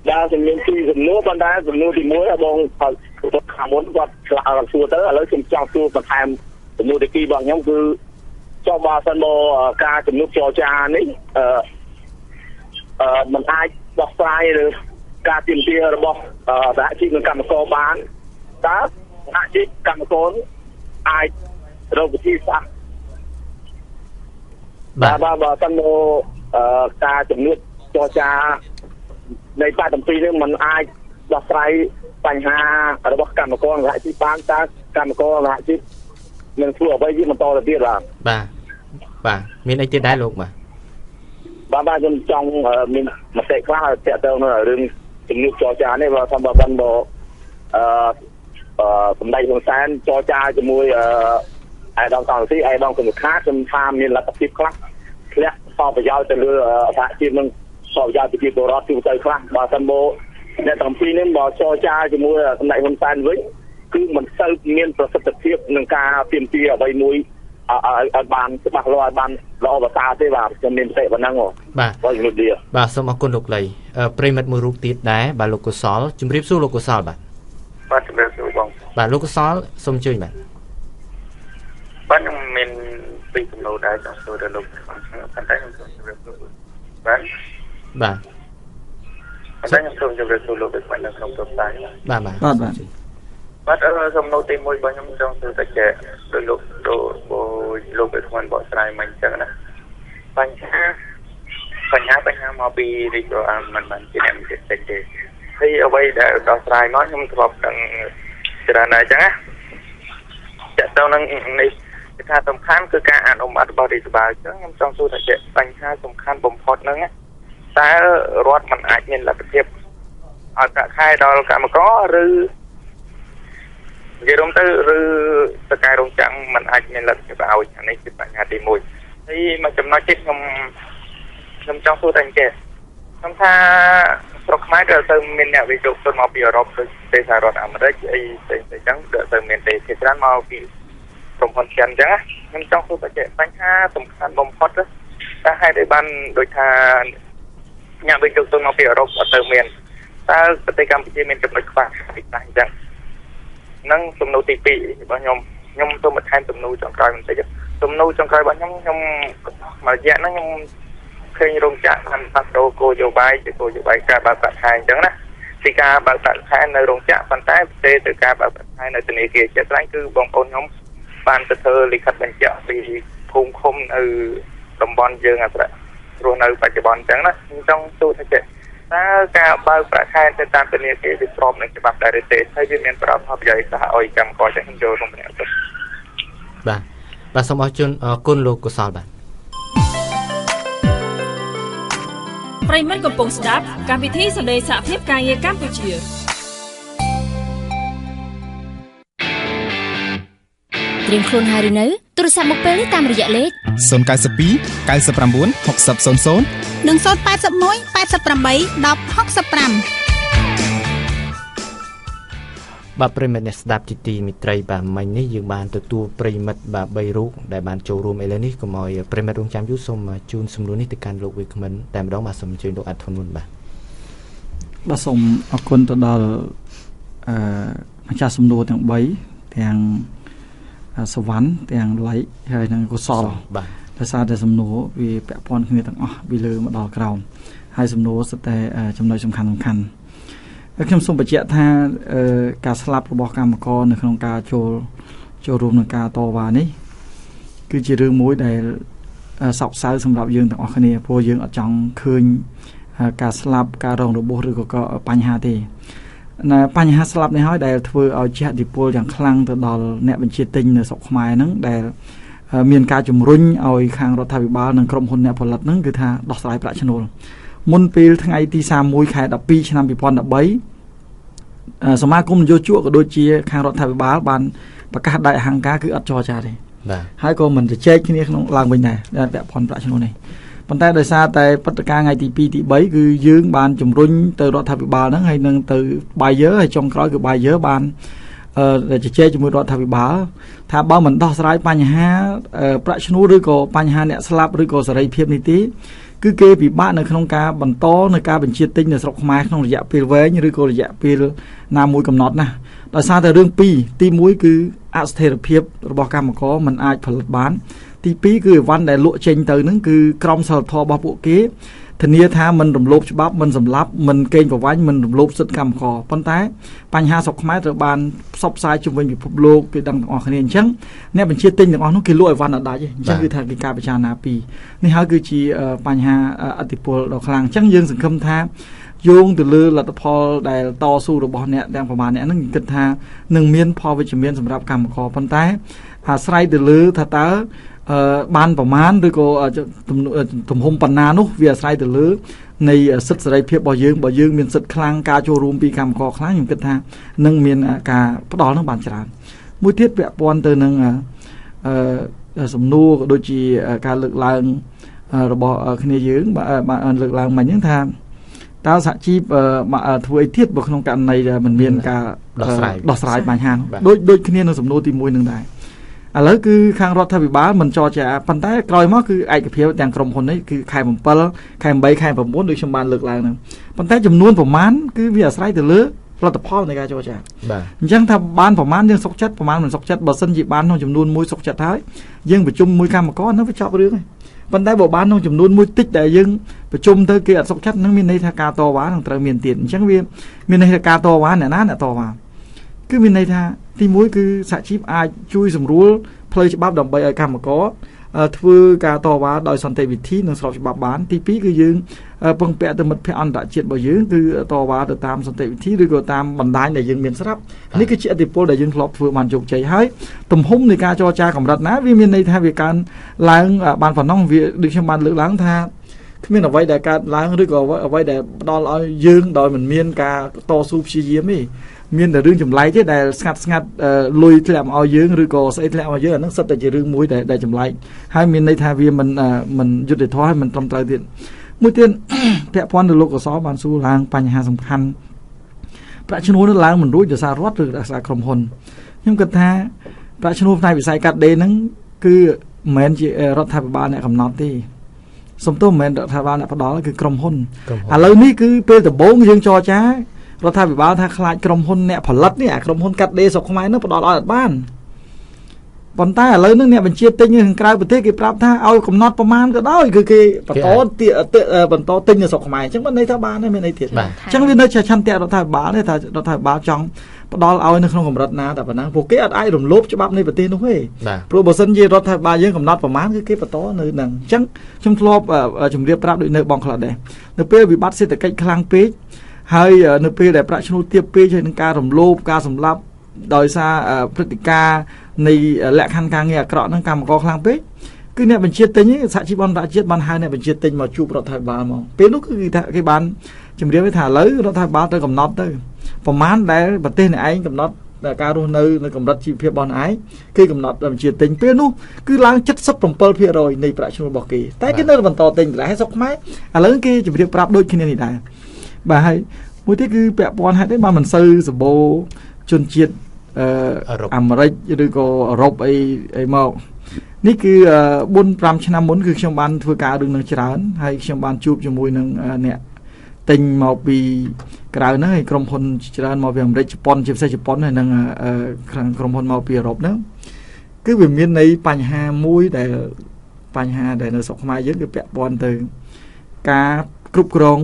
បាទខ្ញុំមានពីរសំណួរប៉ុន្តែសំណួរទី1បងខាងមុនគាត់ឆ្លើយសួរទៅឥឡូវខ្ញុំចង់សួរបន្ថែមសំណួរទី2របស់ខ្ញុំគឺចុះបើសិនមកការជំនួបចរចានេះมันអាចដោះស្រាយឬការទាមទាររបស់សហជីពនិងកម្មករបានតើសហជីពកម្មករអាចរកវិធីសាស្ត្របាទបាទបើសិនមកការជំនួបចរចានៃ82នេះมันអាចដោះស្រាយបញ្ហារបស់កម្មករសហជីពបានតើកម្មករសហជីពនឹងធ្វើអ្វីជាបន្តទៅទៀតបាទបាទបាទមានអីទៀតដែរលោកបាទបាទខ្ញុំចង់មានមតិខ្លះទាក់ទងនឹងរឿងជំនួបចរចានេះបើថាបើសិនមកសម្ដេចហ៊ុនសែនចរចាជាមួយអាយដាមសង្ស៊ីអាយដាមគុណខាខ្ញុំថាមានលទ្ធភាពខ្លះធ្លាក់ផលប្រយោជន៍ទៅលើសហជីពនិងផលប្រយោជន៍ប្រជាពលរដ្ឋទូទៅខ្លះបើសិនមកអ្នកទាំងពីរនេះបើចរចាជាមួយសម្ដេចហ៊ុនសែនវិញគឺមិនសូវមានប្រសិទ្ធភាពក្នុងការទាមទារអ្វីមួយឲ្យបានច្បាស់លាស់ឲ្យបានល្អប្រសើរទេបាទខ្ញុំមានមតិប៉ុណ្ណឹងបាទបាទជំរាបលាបាទសូមអរគុណលោកលីប្រិមិត្តមួយរូបទៀតដែរបាទលោកកុសលជំរាបសួរលោកកុសលបាទបាទជំរាបសួរបងបាទលោកកុសលសូមអញ្ជើញបាទបាទខ្ញុំមានពីរសំណួរដែរចង់សួរដល់លោកប៉ុន្តែខ្ញុំសូមជម្រាបសួរបាទបាទប៉ុន្តែខ្ញុំសូមជម្រាបសួរលោកដូចនៅក្នុងទស្សនៈបាទបាទបាទបាទសំណួរទី1របស់ខ្ញុំចង់សួរតែចេះដោយលោកលោកវិស្វ័នបកស្រាយមកអញ្ចឹងណាបញ្ហាមកពីរាជរដ្ឋមិនបានជាអ្នកមានចិត្តទេហើយអ្វីដែលដោះស្រាយមកខ្ញុំធ្លាប់ដឹងច្រើនដែរអញ្ចឹងណាតើទៅនឹងនេះគឺថាសំខាន់គឺការអនុម័តរបស់រាជបាលអញ្ចឹងខ្ញុំចង់សួរថាចេះបញ្ហាសំខាន់បំផុតហ្នឹងតើរដ្ឋមិនអាចមានលទ្ធភាពឲ្យប្រាក់ខែដល់កម្មករឬនិយាយរួមទៅឬតកែរោងចក្រមិនអាចមានលទ្ធភាពឲ្យអានេះជាបញ្ហាទី1ហើយមួយចំណុចទៀតខ្ញុំចង់សួរតែអញ្ចេះខ្ញុំថាស្រុកខ្មែរក៏ទៅមានអ្នកវិនិយោគទុនមកពីអឺរ៉ុបដូចប្រទេសសហរដ្ឋអាមេរិកអីផ្សេងៗអញ្ចឹងក៏ទៅមានទេគេច្រើនមកពីក្រុមហ៊ុនចិនអញ្ចឹងខ្ញុំចង់សួរតែចេះបញ្ហាសំខាន់បំផុតតើហេតុអីបានដូចថាអ្នកវិនិយោគទុនមកពីអឺរ៉ុបអត់ទៅមានតើប្រទេសកម្ពុជាមានចំណុចខ្វះខាតពីខ្លះអញ្ចឹងនឹងសំណួរទី2របស់ខ្ញុំខ្ញុំសូមបន្ថែមសំណួរចុងក្រោយបន្តិចសំណួរចុងក្រោយរបស់ខ្ញុំខ្ញុំមួយរយៈហ្នឹងខ្ញុំឃើញរោងចក្របានផ្លាស់ប្ដូរគោលនយោបាយជាគោលនយោបាយការបើកប្រាក់ខែអញ្ចឹងណាពីការបើកប្រាក់ខែនៅរោងចក្រប៉ុន្តែប្រទេសទៅការបើកប្រាក់ខែនៅធនាគារជាក់ស្ដែងគឺបងប្អូនខ្ញុំបានទៅធ្វើលិខិតបញ្ជាក់ពីភូមិឃុំនៅតំបន់យើងអាស្រ័យរស់នៅបច្ចុប្បន្នអញ្ចឹងណាខ្ញុំចង់សួរថាចេះ តើការបើកប្រាក់ខែទៅតាមធនាគារវាស្របនឹងច្បាប់ដែរឬទេហើយវាមានប្រយោជន៍ខ្លះឲ្យកម្មករទាំងចូលរួមម្នាក់ទៅបាទបាទសូមអរគុណលោកកុសលបាទប្រិយមិត្តកំពុងស្ដាប់កម្មវិធីសំឡេងសហភាពការងារកម្ពុជាត្រៀមខ្លួនហើយឬនៅទូរស័ព្ទមកពេលនេះតាមរយៈលេខ092 99 60 00និង081 88 10 65បាទប្រិយមិត្តអ្នកស្ដាប់ជាទីមេត្រីបាទមិញនេះយើងបានទទួលប្រិយមិត្តបាទ3រូបដែលបានចូលរួមឥឡូវនេះកុំឲ្យប្រិយមិត្តរងចាំយូរសូមជូនសំណួរនេះទៅកាន់លោកវិក្មិនតែម្ដងបាទសូមអញ្ជើញលោកអាត់ធុនមុនបាទបាទសូមអរគុណទៅដល់ម្ចាស់សំណួរទាំង3ទាំងសវណ្ណទាំងឡៃហើយនិងកុសលបាទដោយសារតែសំណួរវាពាក់ព័ន្ធគ្នាទាំងអស់ពីលើមកដល់ក្រោមហើយសំណួរសុទ្ធតែចំណុចសំខាន់ខ្ញុំសូមបញ្ជាក់ថាការស្លាប់របស់កម្មករនៅក្នុងការចូលរួមក្នុងការតវ៉ានេះគឺជារឿងមួយដែលសោកសៅសម្រាប់យើងទាំងអស់គ្នាព្រោះយើងអត់ចង់ឃើញការស្លាប់ការរងរបួសឬក៏បញ្ហាទេណាបញ្ហាស្លាប់នេះហើយដែលធ្វើឲ្យជះឥទ្ធិពលយ៉ាងខ្លាំងទៅដល់អ្នកបញ្ជាទិញនៅស្រុកខ្មែរហ្នឹងដែលមានការជំរុញឲ្យខាងរដ្ឋាភិបាលនិងក្រុមហ៊ុនអ្នកផលិតហ្នឹងគឺថាដោះស្រាយប្រាក់ឈ្នួលមុនពេលថ្ងៃទី31ខែ12ឆ្នាំ2013សមាគមនយោជកក៏ដូចជាខាងរដ្ឋាភិបាលបានប្រកាសដាច់អហង្ការគឺអត់ចរចាទេបាទហើយក៏មិនជជែកគ្នាក្នុងឡើងវិញដែរដែលពាក់ព័ន្ធប្រាក់ឈ្នួលនេះប៉ុន្តែដោយសារតែព្រឹត្តិការណ៍ថ្ងៃទី2ទី3គឺយើងបានជំរុញទៅរដ្ឋាភិបាលហ្នឹងហើយនឹងទៅ buyer ហើយចុងក្រោយគឺ buyer បានជជែកជាមួយរដ្ឋាភិបាលថាបើមិនដោះស្រាយបញ្ហាប្រាក់ឈ្នួលឬក៏បញ្ហាអ្នកស្លាប់ឬក៏សេរីភាពនេះទេគឺគេពិបាកនៅក្នុងការបន្តនៅការបញ្ជាទិញនៅស្រុកខ្មែរក្នុងរយៈពេលវែងឬក៏រយៈពេលណាមួយកំណត់ណាដោយសារតែរឿងពីរទី1គឺអស្ថិរភាពរបស់កម្មករមិនអាចផលិតបានទី2គឺអីវ៉ាន់ដែលលក់ចេញទៅហ្នឹងគឺក្រមសីលធម៌របស់ពួកគេធានាថាមិនរំលោភច្បាប់មិនសម្លាប់មិនកេងប្រវ័ញ្ចមិនរំលោភសិទ្ធិកម្មករប៉ុន្តែបញ្ហាស្រុកខ្មែរត្រូវបានផ្សព្វផ្សាយជុំវិញពិភពលោកគេដឹងទាំងអស់គ្នាអញ្ចឹងអ្នកបញ្ជាទិញទាំងអស់នោះគេលក់អីវ៉ាន់អត់ដាច់ទេអញ្ចឹងគឺថាគេការពិចារណាពីរនេះហើយគឺជាបញ្ហាឥទ្ធិពលដ៏ខ្លាំងអញ្ចឹងយើងសង្ឃឹមថាយោងទៅលើលទ្ធផលដែលតស៊ូរបស់អ្នកទាំងប្រមាណអ្នកហ្នឹងគិតថានឹងមានផលវិជ្ជមានសម្រាប់កម្មករប៉ុន្តែអាស្រ័យទៅលើថាតើបានប្រមាណឬក៏ទំហំបណ្ណានោះវាអាស្រ័យទៅលើនៃសិទ្ធិសេរីភាពរបស់យើងបើយើងមានសិទ្ធិខ្លាំងការចូលរួមពីកម្មករខ្លាំងខ្ញុំគិតថានឹងមានការផ្ដល់នឹងបានច្រើនមួយទៀតពាក់ព័ន្ធទៅនឹងសំណួរក៏ដូចជាការលើកឡើងរបស់គ្នាយើងបានលើកឡើងមិញហ្នឹងថាតើសហជីពធ្វើអីទៀតបើក្នុងករណីដែលមិនមានការដោះស្រាយបញ្ហាដូចគ្នានឹងសំណួរទី1នឹងដែរឥឡូវគឺខាងរដ្ឋាភិបាលមិនចរចាប៉ុន្តែក្រោយមកគឺឯកភាពទាំងក្រុមហ៊ុននេះគឺខែ7ខែ8ខែ9ដូចខ្ញុំបានលើកឡើងហ្នឹងប៉ុន្តែចំនួនប្រមាណគឺវាអាស្រ័យទៅលើលទ្ធផលនៃការចរចាបាទអញ្ចឹងថាបានប្រមាណយើងសុខចិត្តប្រមាណមិនសុខចិត្តបើសិនជាបានក្នុងចំនួនមួយសុខចិត្តហើយយើងប្រជុំមួយកម្មករហ្នឹងវាចប់រឿងហើយប៉ុន្តែបើបានក្នុងចំនួនមួយតិចដែលយើងប្រជុំទៅគេអត់សុខចិត្តហ្នឹងមានន័យថាការតវ៉ានឹងត្រូវមានទៀតអញ្ចឹងវាមានន័យថាការតវ៉ាអ្នកណាអ្នកតវ៉ាគឺមានន័យថាទី1គឺសហជីពអាចជួយសម្រួលផ្លូវច្បាប់ដើម្បីឲ្យកម្មករធ្វើការតវ៉ាដោយសន្តិវិធីនិងស្របច្បាប់បានទី2គឺយើងពឹងពាក់ទៅមិត្តភ័ក្តិអន្តរជាតិរបស់យើងគឺតវ៉ាទៅតាមសន្តិវិធីឬក៏តាមបណ្ដាញដែលយើងមានស្រាប់នេះគឺជាឥទ្ធិពលដែលយើងធ្លាប់ធ្វើបានជោគជ័យហើយទំហំនៃការចរចាកម្រិតណាវាមានន័យថាវាកើនឡើងបានប៉ុណ្ណោះវាដូចខ្ញុំបានលើកឡើងថាគ្មានអ្វីដែលកើតឡើងឬក៏អ្វីដែលផ្ដល់ឲ្យយើងដោយមិនមានការតស៊ូព្យាយាមទេមានតែរឿងចម្លែកទេដែលស្ងាត់ស្ងាត់លុយធ្លាក់មកឲ្យយើងឬក៏ស្អីធ្លាក់មកយើងអាហ្នឹងសិតតែជារឿងមួយដែលចម្លែកហើយមានន័យថាវាមិនយុត្តិធម៌ហើយមិនត្រឹមត្រូវទៀតមួយទៀតពាក់ព័ន្ធទៅលោកកសលបានសួរឡើងបញ្ហាសំខាន់ប្រាក់ឈ្នួលនោះឡើងមិនរួចដោយសាររដ្ឋឬដោយសារក្រុមហ៊ុនខ្ញុំគិតថាប្រាក់ឈ្នួលផ្នែកវិស័យកាត់ដេរហ្នឹងគឺមិនមែនជារដ្ឋាភិបាលអ្នកកំណត់ទេសំទោសមិនមែនរដ្ឋាភិបាលអ្នកផ្ដល់គឺក្រុមហ៊ុនឥឡូវនេះគឺពេលដំបូងយើងចរចារដ្ឋាភិបាលថាខ្លាចក្រុមហ៊ុនអ្នកផលិតនេះអាក្រុមហ៊ុនកាត់ដេរស្រុកខ្មែរនោះផ្ដល់ឲ្យអត់បានប៉ុន្តែឥឡូវនេះអ្នកបញ្ជាទិញនៅខាងក្រៅប្រទេសគេប្រាប់ថាឲ្យកំណត់ប្រមាណក៏ដោយគឺគេបន្តទិញនៅស្រុកខ្មែរអញ្ចឹងមិនន័យថាបានទេមានអីទៀតអញ្ចឹងវានៅជាឆន្ទៈរដ្ឋាភិបាលទេថារដ្ឋាភិបាលចង់ ផ្ដល់ឲ្យនៅក្នុងកម្រិតណាតែប៉ុណ្ណឹងពួកគេអត់អាចរំលោភច្បាប់នៃប្រទេសនោះទេព្រោះបើសិនជារដ្ឋាភិបាលយើងកំណត់ប្រមាណគឺគេបន្តនៅនឹងអញ្ចឹងខ្ញុំធ្លាប់ជម្រាបប្រាប់ដូចនៅបងខ្លះដែរនៅពេលវិបត្តិសេដ្ឋកិច្ចខ្លាំងពេកហើយនៅពេលដែលប្រាក់ឈ្នួលទាបពេកហើយនឹងការរំលោភការសម្លាប់ដោយសារព្រឹត្តិការណ៍នៃលក្ខខណ្ឌការងារអាក្រក់ហ្នឹងកម្មករខ្លាំងពេកគឺអ្នកបញ្ជាទិញសហជីពអន្តរជាតិបានហៅអ្នកបញ្ជាទិញមកជួបរដ្ឋាភិបាលមកពេលនោះគឺគេថាគេបានជម្រាបថាឥឡូវរដ្ឋាភិបាលត្រូវកំណត់ទៅប្រមាណដែលប្រទេសអ្នកឯងកំណត់ការរស់នៅនៅកម្រិតជីវភាពរបស់អ្នកឯងគឺកំណត់បញ្ជាទិញពេលនោះគឺឡើង 77% នៃប្រាក់ឈ្នួលរបស់គេតែគេនៅបន្តទិញម្ល៉េះហើយស្រុកខ្មែរឥឡូវគេជម្រាបប្រាប់ដូចគ្នានេះដែរបាទហើយមួយទៀតគឺពាក់ព័ន្ធហេតុអីបានមិនសូវសម្បូរជនជាតិអាមេរិកឬក៏អឺរ៉ុបអីមកនេះគឺ4 5ឆ្នាំមុនគឺខ្ញុំបានធ្វើការរឿងនឹងច្រើនហើយខ្ញុំបានជួបជាមួយនឹងអ្នកទិញមកពីក្រៅហ្នឹងហើយក្រុមហ៊ុនច្រើនមកពីអាមេរិកជប៉ុនជាពិសេសជប៉ុនហើយនិងក្រុមហ៊ុនមកពីអឺរ៉ុបហ្នឹងគឺវាមាននៃបញ្ហាមួយដែលបញ្ហាដែលនៅស្រុកខ្មែរយើងគឺពាក់ព័ន្ធទៅការគ្រប់គ្រង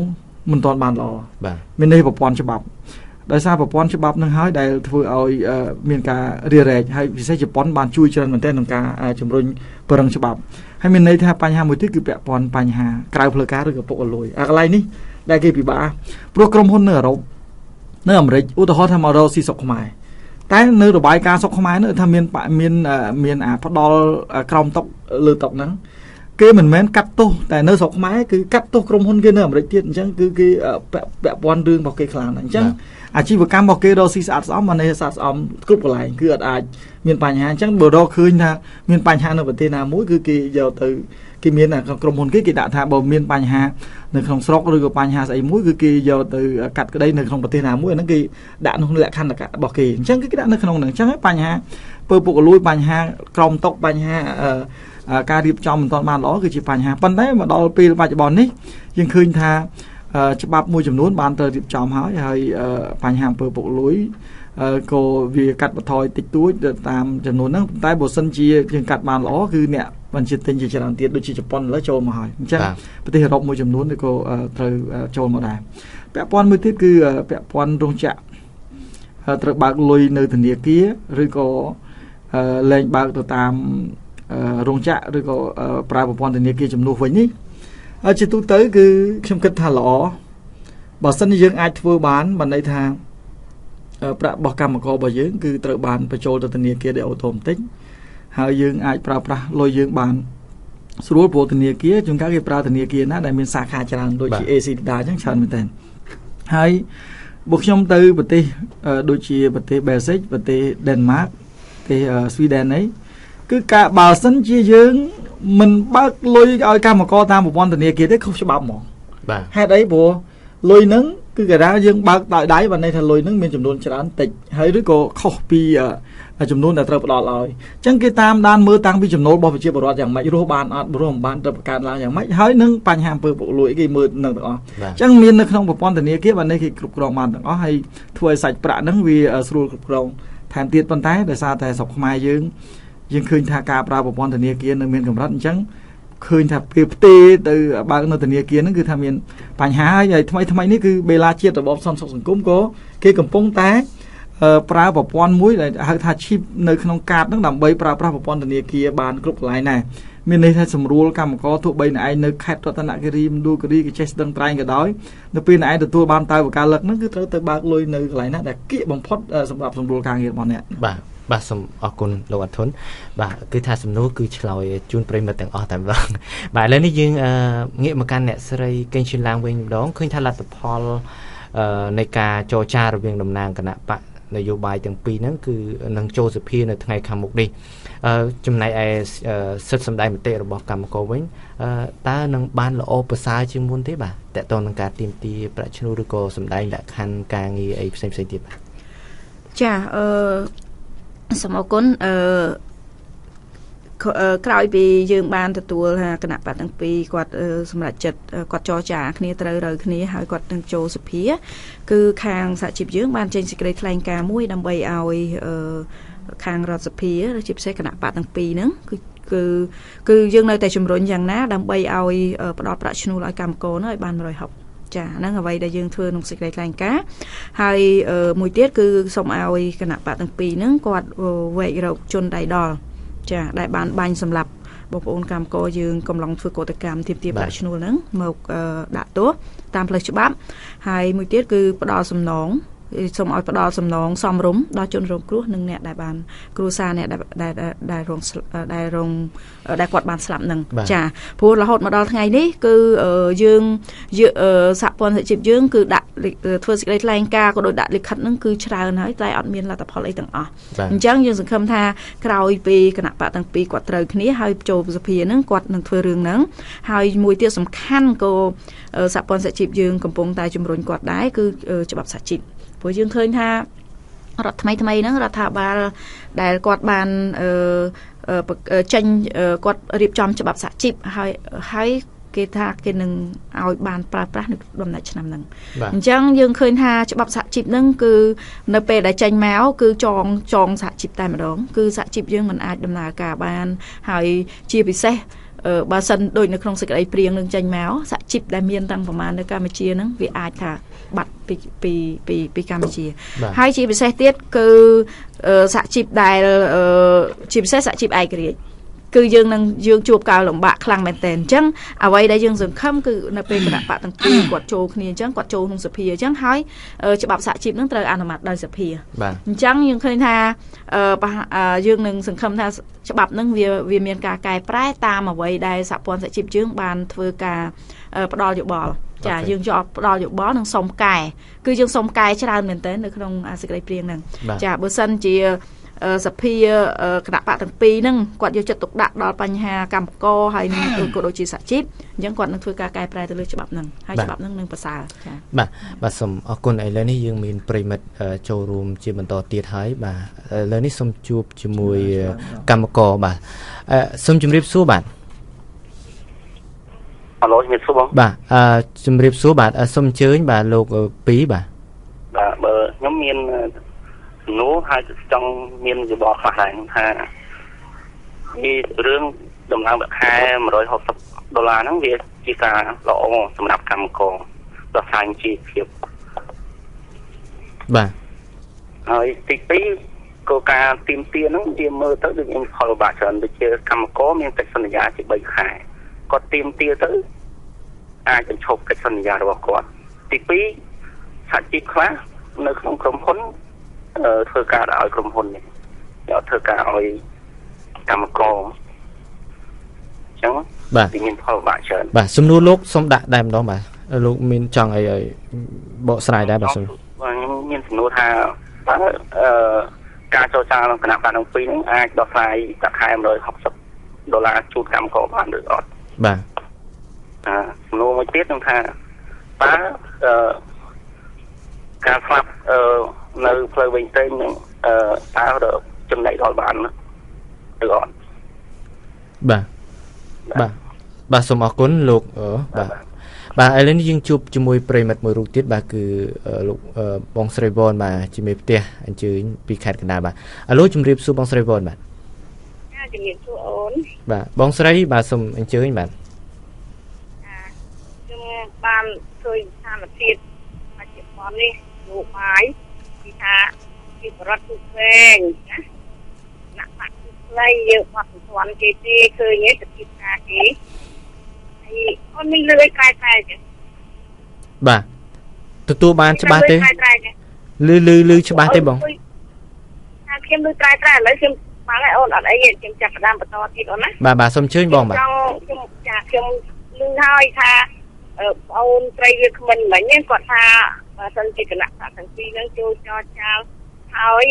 មិនទាន់បានល្អបាទមានន័យប្រព័ន្ធច្បាប់ដោយសារប្រព័ន្ធច្បាប់នឹងហើយដែលធ្វើឲ្យមានការរារែកហើយពិសេសជប៉ុនបានជួយច្រើនមែនទែនក្នុងការជំរុញពង្រឹងច្បាប់ហើយមានន័យថាបញ្ហាមួយទៀតគឺពាក់ព័ន្ធបញ្ហាក្រៅផ្លូវការឬក៏ពុករលួយអាកន្លែងនេះដែលគេពិបាកព្រោះក្រុមហ៊ុននៅអឺរ៉ុបនៅអាមេរិកឧទាហរណ៍ថាមករកស៊ីស្រុកខ្មែរតែនៅរបាយការណ៍ស្រុកខ្មែរនោះថាមានមានអាផ្ដល់ក្រោមតុលើតុហ្នឹងគេមិនមែនកាត់ទោសតែនៅស្រុកខ្មែរគឺកាត់ទោសក្រុមហ៊ុនគេនៅអាមេរិកទៀតអញ្ចឹងគឺគេពាក់ព័ន្ធរឿងរបស់គេខ្លាំងណាស់អញ្ចឹងអាជីវកម្មរបស់គេរកស៊ីស្អាតស្អំបានន័យស្អាតស្អំគ្រប់កន្លែងគឺអត់អាចមានបញ្ហាអញ្ចឹងបើរកឃើញថាមានបញ្ហានៅប្រទេសណាមួយគឺគេយកទៅគេមានក្រុមហ៊ុនគេដាក់ថាបើមានបញ្ហានៅក្នុងស្រុកឬក៏បញ្ហាស្អីមួយគឺគេយកទៅកាត់ក្តីនៅក្នុងប្រទេសណាមួយអាហ្នឹងគេដាក់ក្នុងលក្ខខណ្ឌរបស់គេអញ្ចឹងគឺគេដាក់នៅក្នុងហ្នឹងអញ្ចឹងហើយបញ្ហាពើពុករលួយបញ្ហាក្រមតុកបញ្ហាការរៀបចំមិនទាន់បានល្អគឺជាបញ្ហាប៉ុន្តែមកដល់ពេលបច្ចុប្បន្ននេះយើងឃើញថាច្បាប់មួយចំនួនបានត្រូវរៀបចំហើយហើយបញ្ហាអំពើពុករលួយក៏វាកាត់បន្ថយតិចតួចទៅតាមចំនួនហ្នឹងប៉ុន្តែបើសិនជាយើងកាត់បានល្អគឺអ្នកបញ្ជាទិញជាច្រើនទៀតដូចជាជប៉ុនឥឡូវចូលមកហើយអញ្ចឹងប្រទេសអឺរ៉ុបមួយចំនួនក៏ត្រូវចូលមកដែរពាក់ព័ន្ធមួយទៀតគឺពាក់ព័ន្ធរោងចក្រត្រូវបើកលុយនៅធនាគារឬក៏លែងបើកទៅតាមរោងចក្រឬក៏ប្រើប្រព័ន្ធធនាគារជំនួសវិញនេះជាទូទៅគឺខ្ញុំគិតថាល្អបើសិនជាយើងអាចធ្វើបានបានន័យថាប្រាក់របស់កម្មកររបស់យើងគឺត្រូវបានបញ្ចូលទៅធនាគារដោយអូតូម៉ាទិកហើយយើងអាចប្រើប្រាស់លុយយើងបានស្រួលព្រោះធនាគារជួនកាលគេប្រើធនាគារណាដែលមានសាខាច្រើនដូចជា AC ដាអញ្ចឹងច្រើនមែនទែនហើយបើខ្ញុំទៅប្រទេសដូចជាប្រទេសបែលហ្សិកប្រទេសដេនម៉ាកប្រទេសស្វីដេនអីគឺការបើសិនជាយើងមិនបើកលុយឲ្យកម្មករតាមប្រព័ន្ធធនាគារទេខុសច្បាប់ហ្មងបាទហេតុអីព្រោះលុយហ្នឹងគឺគេថាយើងបើកដោយដៃបានន័យថាលុយហ្នឹងមានចំនួនច្រើនតិចហើយឬក៏ខុសពីចំនួនដែលត្រូវផ្ដល់ឲ្យអញ្ចឹងគេតាមដានមើលតាំងពីចំណូលរបស់ប្រជាពលរដ្ឋយ៉ាងម៉េចរស់បានអត់រស់មិនបានត្រូវបង្កើតឡើងយ៉ាងម៉េចហើយនឹងបញ្ហាអំពើពុករលួយគេមើលនឹងទាំងអស់អញ្ចឹងមាននៅក្នុងប្រព័ន្ធធនាគារបាននេះគេគ្រប់គ្រងបានទាំងអស់ហើយធ្វើឲ្យសាច់ប្រាក់ហ្នឹងវាស្រួលគ្រប់គ្រងថែមទៀតប៉ុន្តែដោយសារតែស្រុកខ្មែរយើងឃើញថាការប្រើប្រព័ន្ធធនាគារនៅមានកម្រិតអញ្ចឹងឃើញថាពេលផ្ទេទៅបើកនៅធនាគារហ្នឹងគឺថាមានបញ្ហាហើយថ្មីនេះគឺបេឡាជាតិរបបសន្តិសុខសង្គមក៏គេកំពុងតែប្រើប្រព័ន្ធមួយដែលហៅថា chip នៅក្នុងកាតហ្នឹងដើម្បីប្រើប្រាស់ប្រព័ន្ធធនាគារបានគ្រប់កន្លែងដែរមានន័យថាសម្រួលកម្មករទោះបីអ្នកឯងនៅខេត្តរតនគិរីមណ្ឌលគិរីកចេះស្ទឹងត្រែងក៏ដោយនៅពេលអ្នកឯងទទួលបានតើវកាលឹកហ្នឹងគឺត្រូវទៅបើកលុយនៅកន្លែងណាដែលគៀកបំផុតសម្រាប់សម្រួលការងាររបស់អ្នកបាទបាទសូមអរគុណលោកអធុនបាទគឺថាសំណួរគឺឆ្លើយជូនប្រិយមិត្តទាំងអស់តែម្ដងបាទឥឡូវនេះយើងងាកមកកាន់អ្នកស្រីកេងឈិនឡាងវិញម្ដងឃើញថាលទ្ធផលនៃការចរចារវាងតំណាងគណៈបកនយោបាយទាំងពីរហ្នឹងគឺនឹងចូលសភានៅថ្ងៃខាងមុខនេះចំណែកឯសិទ្ធិសម្ដែងមតិរបស់កម្មករវិញតើនឹងបានល្អប្រសើរជាងមុនទេបាទតើតើនឹងការទាមទារប្រាក់ឈ្នួលឬក៏សម្ដែងលក្ខខណ្ឌការងារអីផ្សេងៗទៀតបាទចាសូមអរគុណក្រោយពីយើងបានទទួលថាគណៈបក្សទាំងពីរគាត់សម្រាប់ចិត្តគាត់ចរចាគ្នាត្រូវរូវគ្នាហើយគាត់នឹងចូលសភាគឺខាងសហជីពយើងបានចេញសេចក្តីថ្លែងការណ៍មួយដើម្បីឲ្យខាងរដ្ឋសភាជាពិសេសគណៈបក្សទាំងពីរហ្នឹងគឺយើងនៅតែជំរុញយ៉ាងណាដើម្បីឲ្យផ្ដល់ប្រាក់ឈ្នួលឲ្យកម្មករនោះឲ្យបាន160 ចាហ្នឹងអ្វីដែលយើងធ្វើក្នុងសេចក្តីថ្លែងការណ៍ហើយមួយទៀតគឺសូមឲ្យគណៈបកទាំងពីរហ្នឹងគាត់វែករកជនដៃដល់ចាដែលបានបាញ់សម្លាប់បងប្អូនកម្មករយើងកំឡុងធ្វើកោតកម្មទាមទារប្រាក់ឈ្នួលហ្នឹងមកដាក់ទោសតាមផ្លូវច្បាប់ហើយមួយទៀតគឺផ្ដល់សំណងសូមឲ្យផ្ដល់សំណងសមរម្យដល់ជនរងគ្រោះនិងអ្នកដែលបានគ្រួសារអ្នកដែលដែលរងដែលរងដែលគាត់បានស្លាប់នឹងចាព្រោះរហូតមកដល់ថ្ងៃនេះគឺយើងសហព័ន្ធសហជីពយើងគឺដាក់ធ្វើសេចក្តីថ្លែងការណ៍ក៏ដោយដាក់លិខិតនឹងគឺច្រើនហើយតែអត់មានលទ្ធផលអីទាំងអស់អញ្ចឹងយើងសង្ឃឹមថាក្រោយពីគណៈបកទាំងពីរគាត់ត្រូវគ្នាហើយចូលសភានឹងគាត់នឹងធ្វើរឿងហ្នឹងហើយមួយទៀតសំខាន់ក៏សហព័ន្ធសហជីពយើងកំពុងតែជំរុញគាត់ដែរគឺច្បាប់សហជីពព្រោះយើងឃើញថារដ្ឋថ្មីថ្មីហ្នឹងរដ្ឋាភិបាលដែលគាត់បានចេញគាត់រៀបចំច្បាប់សហជីពហើយគេថាគេនឹងឲ្យបានប្រើប្រាស់នៅដំណាច់ឆ្នាំហ្នឹងអញ្ចឹងយើងឃើញថាច្បាប់សហជីពហ្នឹងគឺនៅពេលដែលចេញមកគឺចងសហជីពតែម្ដងគឺសហជីពយើងមិនអាចដំណើរការបានហើយជាពិសេសបើសិនដូចនៅក្នុងសេចក្តីព្រាងនឹងចេញមកសហជីពដែលមានតាំងប្រមាណនៅកម្ពុជាហ្នឹងវាអាចថាបាត់ពីពីពីពីកម្ពុជាហើយជាពិសេសទៀតគឺសហជីពដែលជាពិសេសសហជីពឯករាជ្យគឺយើងនឹងយើងជួបការលំបាកខ្លាំងមែនទែនអញ្ចឹងអ្វីដែលយើងសង្ឃឹមគឺនៅពេលគណៈបកទាំងពីរគាត់ចូលគ្នាអញ្ចឹងគាត់ចូលក្នុងសភាអញ្ចឹងហើយច្បាប់សហជីពនឹងត្រូវអនុម័តដោយសភាអញ្ចឹងយើងឃើញថាយើងនឹងសង្ឃឹមថាច្បាប់នឹងវាមានការកែប្រែតាមអ្វីដែលសហព័ន្ធសហជីពយើងបានធ្វើការផ្ដល់យោបល់ចាយើងយកផ្ដល់យោបល់និងសុំកែគឺយើងសុំកែច្រើនមែនទែននៅក្នុងសេចក្តីព្រាងហ្នឹងចាបើសិនជាសភាគណៈបកទាំងពីរហ្នឹងគាត់យកចិត្តទុកដាក់ដល់បញ្ហាកម្មករហើយនឹងក៏ដូចជាសហជីពអញ្ចឹងគាត់នឹងធ្វើការកែប្រែទៅលើច្បាប់ហ្នឹងហើយច្បាប់ហ្នឹងនឹងប្រសើរចាបាទបាទសូមអរគុណឥឡូវនេះយើងមានប្រិមិត្តចូលរួមជាបន្តទៀតហើយបាទឥឡូវនេះសូមជួបជាមួយកម្មករបាទសូមជម្រាបសួរបាទអាឡូជំរាបសួរបងបាទជំរាបសួរបាទសូមអញ្ជើញបាទលោកពីរបាទបាទបើខ្ញុំមានសំណួរហើយចង់មានយោបល់ខ្លះដែរថាពីរឿងដំឡើងប្រាក់ខែ160ដុល្លារហ្នឹងវាជាការល្អសម្រាប់កម្មករដោះស្រាយជីវភាពបាទហើយទី2គោលការណ៍ទាមទារហ្នឹងវាមើលទៅដូចមានផលវិបាកច្រើនដូចជាកម្មករមានកិច្ចសន្យាជា3ខែគាត់ទាមទារទៅអាចបញ្ឈប់កិច្ចសន្យារបស់គាត់ទី2សហជីពខ្លះនៅក្នុងក្រុមហ៊ុនធ្វើការឲ្យក្រុមហ៊ុននេះយកធ្វើការឲ្យកម្មករអញ្ចឹងវាមានផលវិបាកច្រើនបាទសំណួរលោកសូមដាក់ដែរម្ដងបាទលោកមានចង់អីឲ្យបកស្រាយដែរបាទសូមបាទខ្ញុំមានសំណួរថាតើការចរចាក្នុងគណៈបកទាំងពីរហ្នឹងអាចដោះស្រាយប្រាក់ខែ160ដុល្លារជូនកម្មករបានឬអត់បាទសំណួរមួយទៀតនឹងថាតើការស្លាប់នៅផ្លូវវិញទៅនឹងតើចំណែកដល់បានឬអត់បាទបាទបាទសូមអរគុណលោកបាទបាទឥឡូវនេះយើងជួបជាមួយប្រិមិត្តមួយរូបទៀតបាទគឺលោកបងស្រីវ៉នបាទជាមេផ្ទះអញ្ជើញពីខេត្តកណ្ដាលបាទអាឡូជំរាបសួរបងស្រីវ៉នបាទជំរាបសួរអូនបាទបងស្រីបាទសូមអញ្ជើញបាទខ្ញុំបានជួយស្ថានភាពបច្ចុប្បន្ននេះនយោបាយគឺថាពីបរិបទទូវែងណាណាក់បាក់ខ្លីយើងបាត់មិនទាន់គេទេឃើញទេសភាពការគេហើយអូនមានលឿយក្រែក្រែទេបាទទទួលបានច្បាស់ទេលឺលឺច្បាស់ទេបងថាខ្ញុំលឺក្រែក្រែឥឡូវខ្ញុំបានហើយអូនអត់អីទេខ្ញុំចាប់ផ្ដើមបន្តទៀតអូនណាបាទបាទសូមអញ្ជើញបងបាទចង់ខ្ញុំចាខ្ញុំលឺហើយថាបងអូនត្រីវាគ្មិនមិញគាត់ថាបើសិនជាគណៈបកទាំងពីរនឹងចូលចរចាហើយ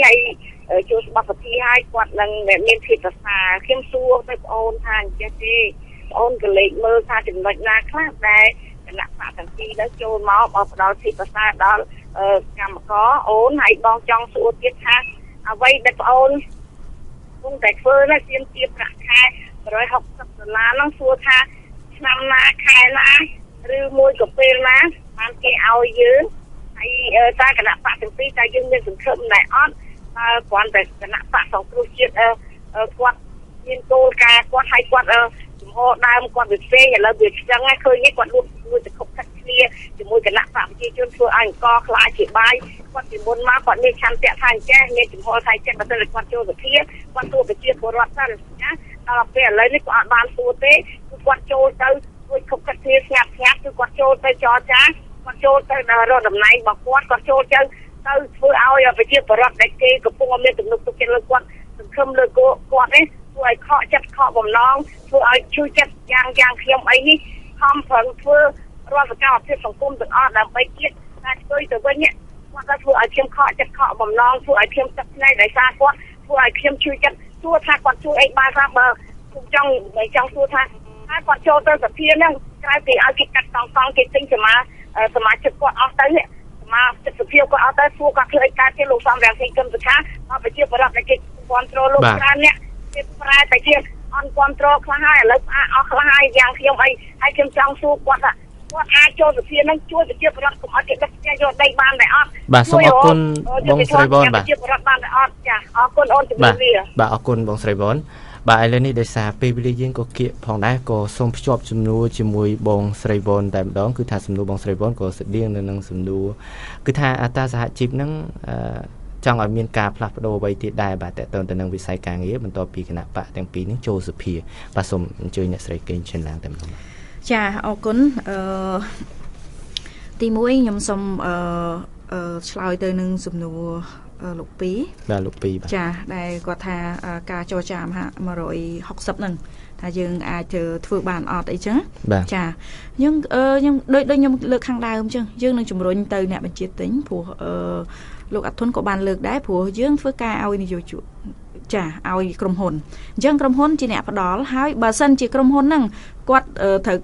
ចូលស្បត់សភាហើយគាត់នឹងមានភាពប្រសើរខ្ញុំសួរទៅបងអូនថាអញ្ចេះទេបងអូនក៏លេខមើលថាចំណុចណាខ្លះដែលគណៈបកទាំងពីរនឹងចូលមកបើផ្ដល់ភាពប្រសើរដល់កម្មករអូនហើយបងចង់សួរទៀតថាអ្វីដែលបងអូនគង់តែធ្វើណាទាមទារប្រាក់ខែ160ដុល្លារហ្នឹងសួរថាឆ្នាំណាខែណាឬមួយក៏ពេលណាបានគេឲ្យយើងហើយតើគណៈបកទាំងពីរតើយើងមានសង្ឃឹមដែរអត់បើគ្រាន់តែគណៈបកសង្គ្រោះជាតិគាត់មានគោលការណ៍គាត់ឲ្យគាត់ចំហដើមគាត់វាផ្សេងឥឡូវវាចឹងហើយឃើញនេះគាត់លួចទៅខុបខិតគ្នា ចាជាមួយគណៈបកប្រជាជនធ្វើឲ្យអង្គខ្លាចជាបាយគាត់ពីមុនមកគាត់មានឆន្ទៈថាអញ្ចេះមានចំហថាអញ្ចេះបើមិនគាត់ចូលសភាគាត់ទួប្រជាពលរដ្ឋសិនណាដល់ពេលឥឡូវនេះគាត់អត់បានសួរទេគឺគាត់ចូលទៅជួយខុបខិតគ្នាស្ងាត់ស្ងាត់គឺគាត់ចូលទៅចរចាគាត់ចូលទៅដល់រកតំណែងរបស់គាត់គាត់ចូលទៅទៅធ្វើឲ្យប្រជាពលរដ្ឋដែលគេកំពុងមានទំនុកទុកចិត្តលើគាត់សង្ឃឹមលើគាត់នេះធ្វើឲ្យខកចិត្តខកបំណងធ្វើឲ្យឈឺចិត្តយ៉ាងខ្ញុំអីនេះខំប្រឹងធ្វើរាល់សកម្មភាពសង្គមទាំងអស់ដើម្បីជាតិតែធ្វើទៅវិញគាត់ទៅធ្វើឲ្យខ្ញុំខកចិត្តខកបំណងធ្វើឲ្យខ្ញុំទឹកភ្នែកដោយសារគាត់ធ្វើឲ្យខ្ញុំឈឺចិត្តសួរថាគាត់ជួយអីបានខ្លះបើខ្ញុំចង់សួរថាហើយគាត់ចូលទៅសភាហ្នឹងក្រៅពីឲ្យគេកាត់តង់គេទិញសមាជិកគាត់អស់ទៅនេះសមាជិកសភាគាត់អស់ទៅសួរគាត់ធ្វើអីកើតទេលោកសំរងស៊ីគឹមសុខាមកប្រជាពលរដ្ឋដែលគេគ្រប់គ្រងលោកច្រើនអ្នកគេប្រែតែជាអន់គ្រប់គ្រងខ្លះហើយឥឡូវផ្អាកអស់ខ្លះហើយយ៉ាងខ្ញុំអីហើយខ្ញុំចង់សួរគាត់ថាគាត់អាចចូលសភានឹងជួយប្រជាពលរដ្ឋកុំឲ្យគេដឹកផ្ទះយកដីបានដែរអត់បាទសូមអរគុណបងស្រីវ៉នបាទប្រជាពលរដ្ឋបានដែរអត់ចាអរគុណអូនជំរាបលាបាទអរគុណបងស្រីវ៉នបាទឥឡូវនេះដោយសារពេលវេលាយើងក៏គៀកផងដែរក៏សូមភ្ជាប់ជំនួរជាមួយបងស្រីវ៉នតែម្ដងគឺថាសំណួរបងស្រីវ៉នក៏ស្តៀងនៅនឹងសំណួរគឺថាអត្រាសហជីពហ្នឹងចង់ឲ្យមានការផ្លាស់ប្ដូរអ្វីទៀតដែរបាទតើតើទៅនឹងវិស័យការងារបន្ទាប់ពីគណៈបកទាំងពីរនឹងចូលសភាបាទសូមអញ្ជើញអ្នកស្រីកេងឈិនឡើងតែម្ដងចាអរគុណទី1ខ្ញុំសូមឆ្លើយទៅនឹងសំណួរលោកពីបាទលោកពីបាទចាដែលគាត់ថាការចរចា160ហ្នឹងថាយើងអាចធ្វើបានអត់អីចឹងចាយើងខ្ញុំដូចខ្ញុំលើកខាងដើមចឹងយើងនឹងជំរុញទៅអ្នកបញ្ជាទិញព្រោះលោកអាធុនក៏បានលើកដែរព្រោះយើងធ្វើការឲ្យនយោជកចាឲ្យក្រុមហ៊ុនអញ្ចឹងក្រុមហ៊ុនជាអ្នកផ្ដល់ហើយបើសិនជាក្រុមហ៊ុនហ្នឹងគាត់ត្រូវ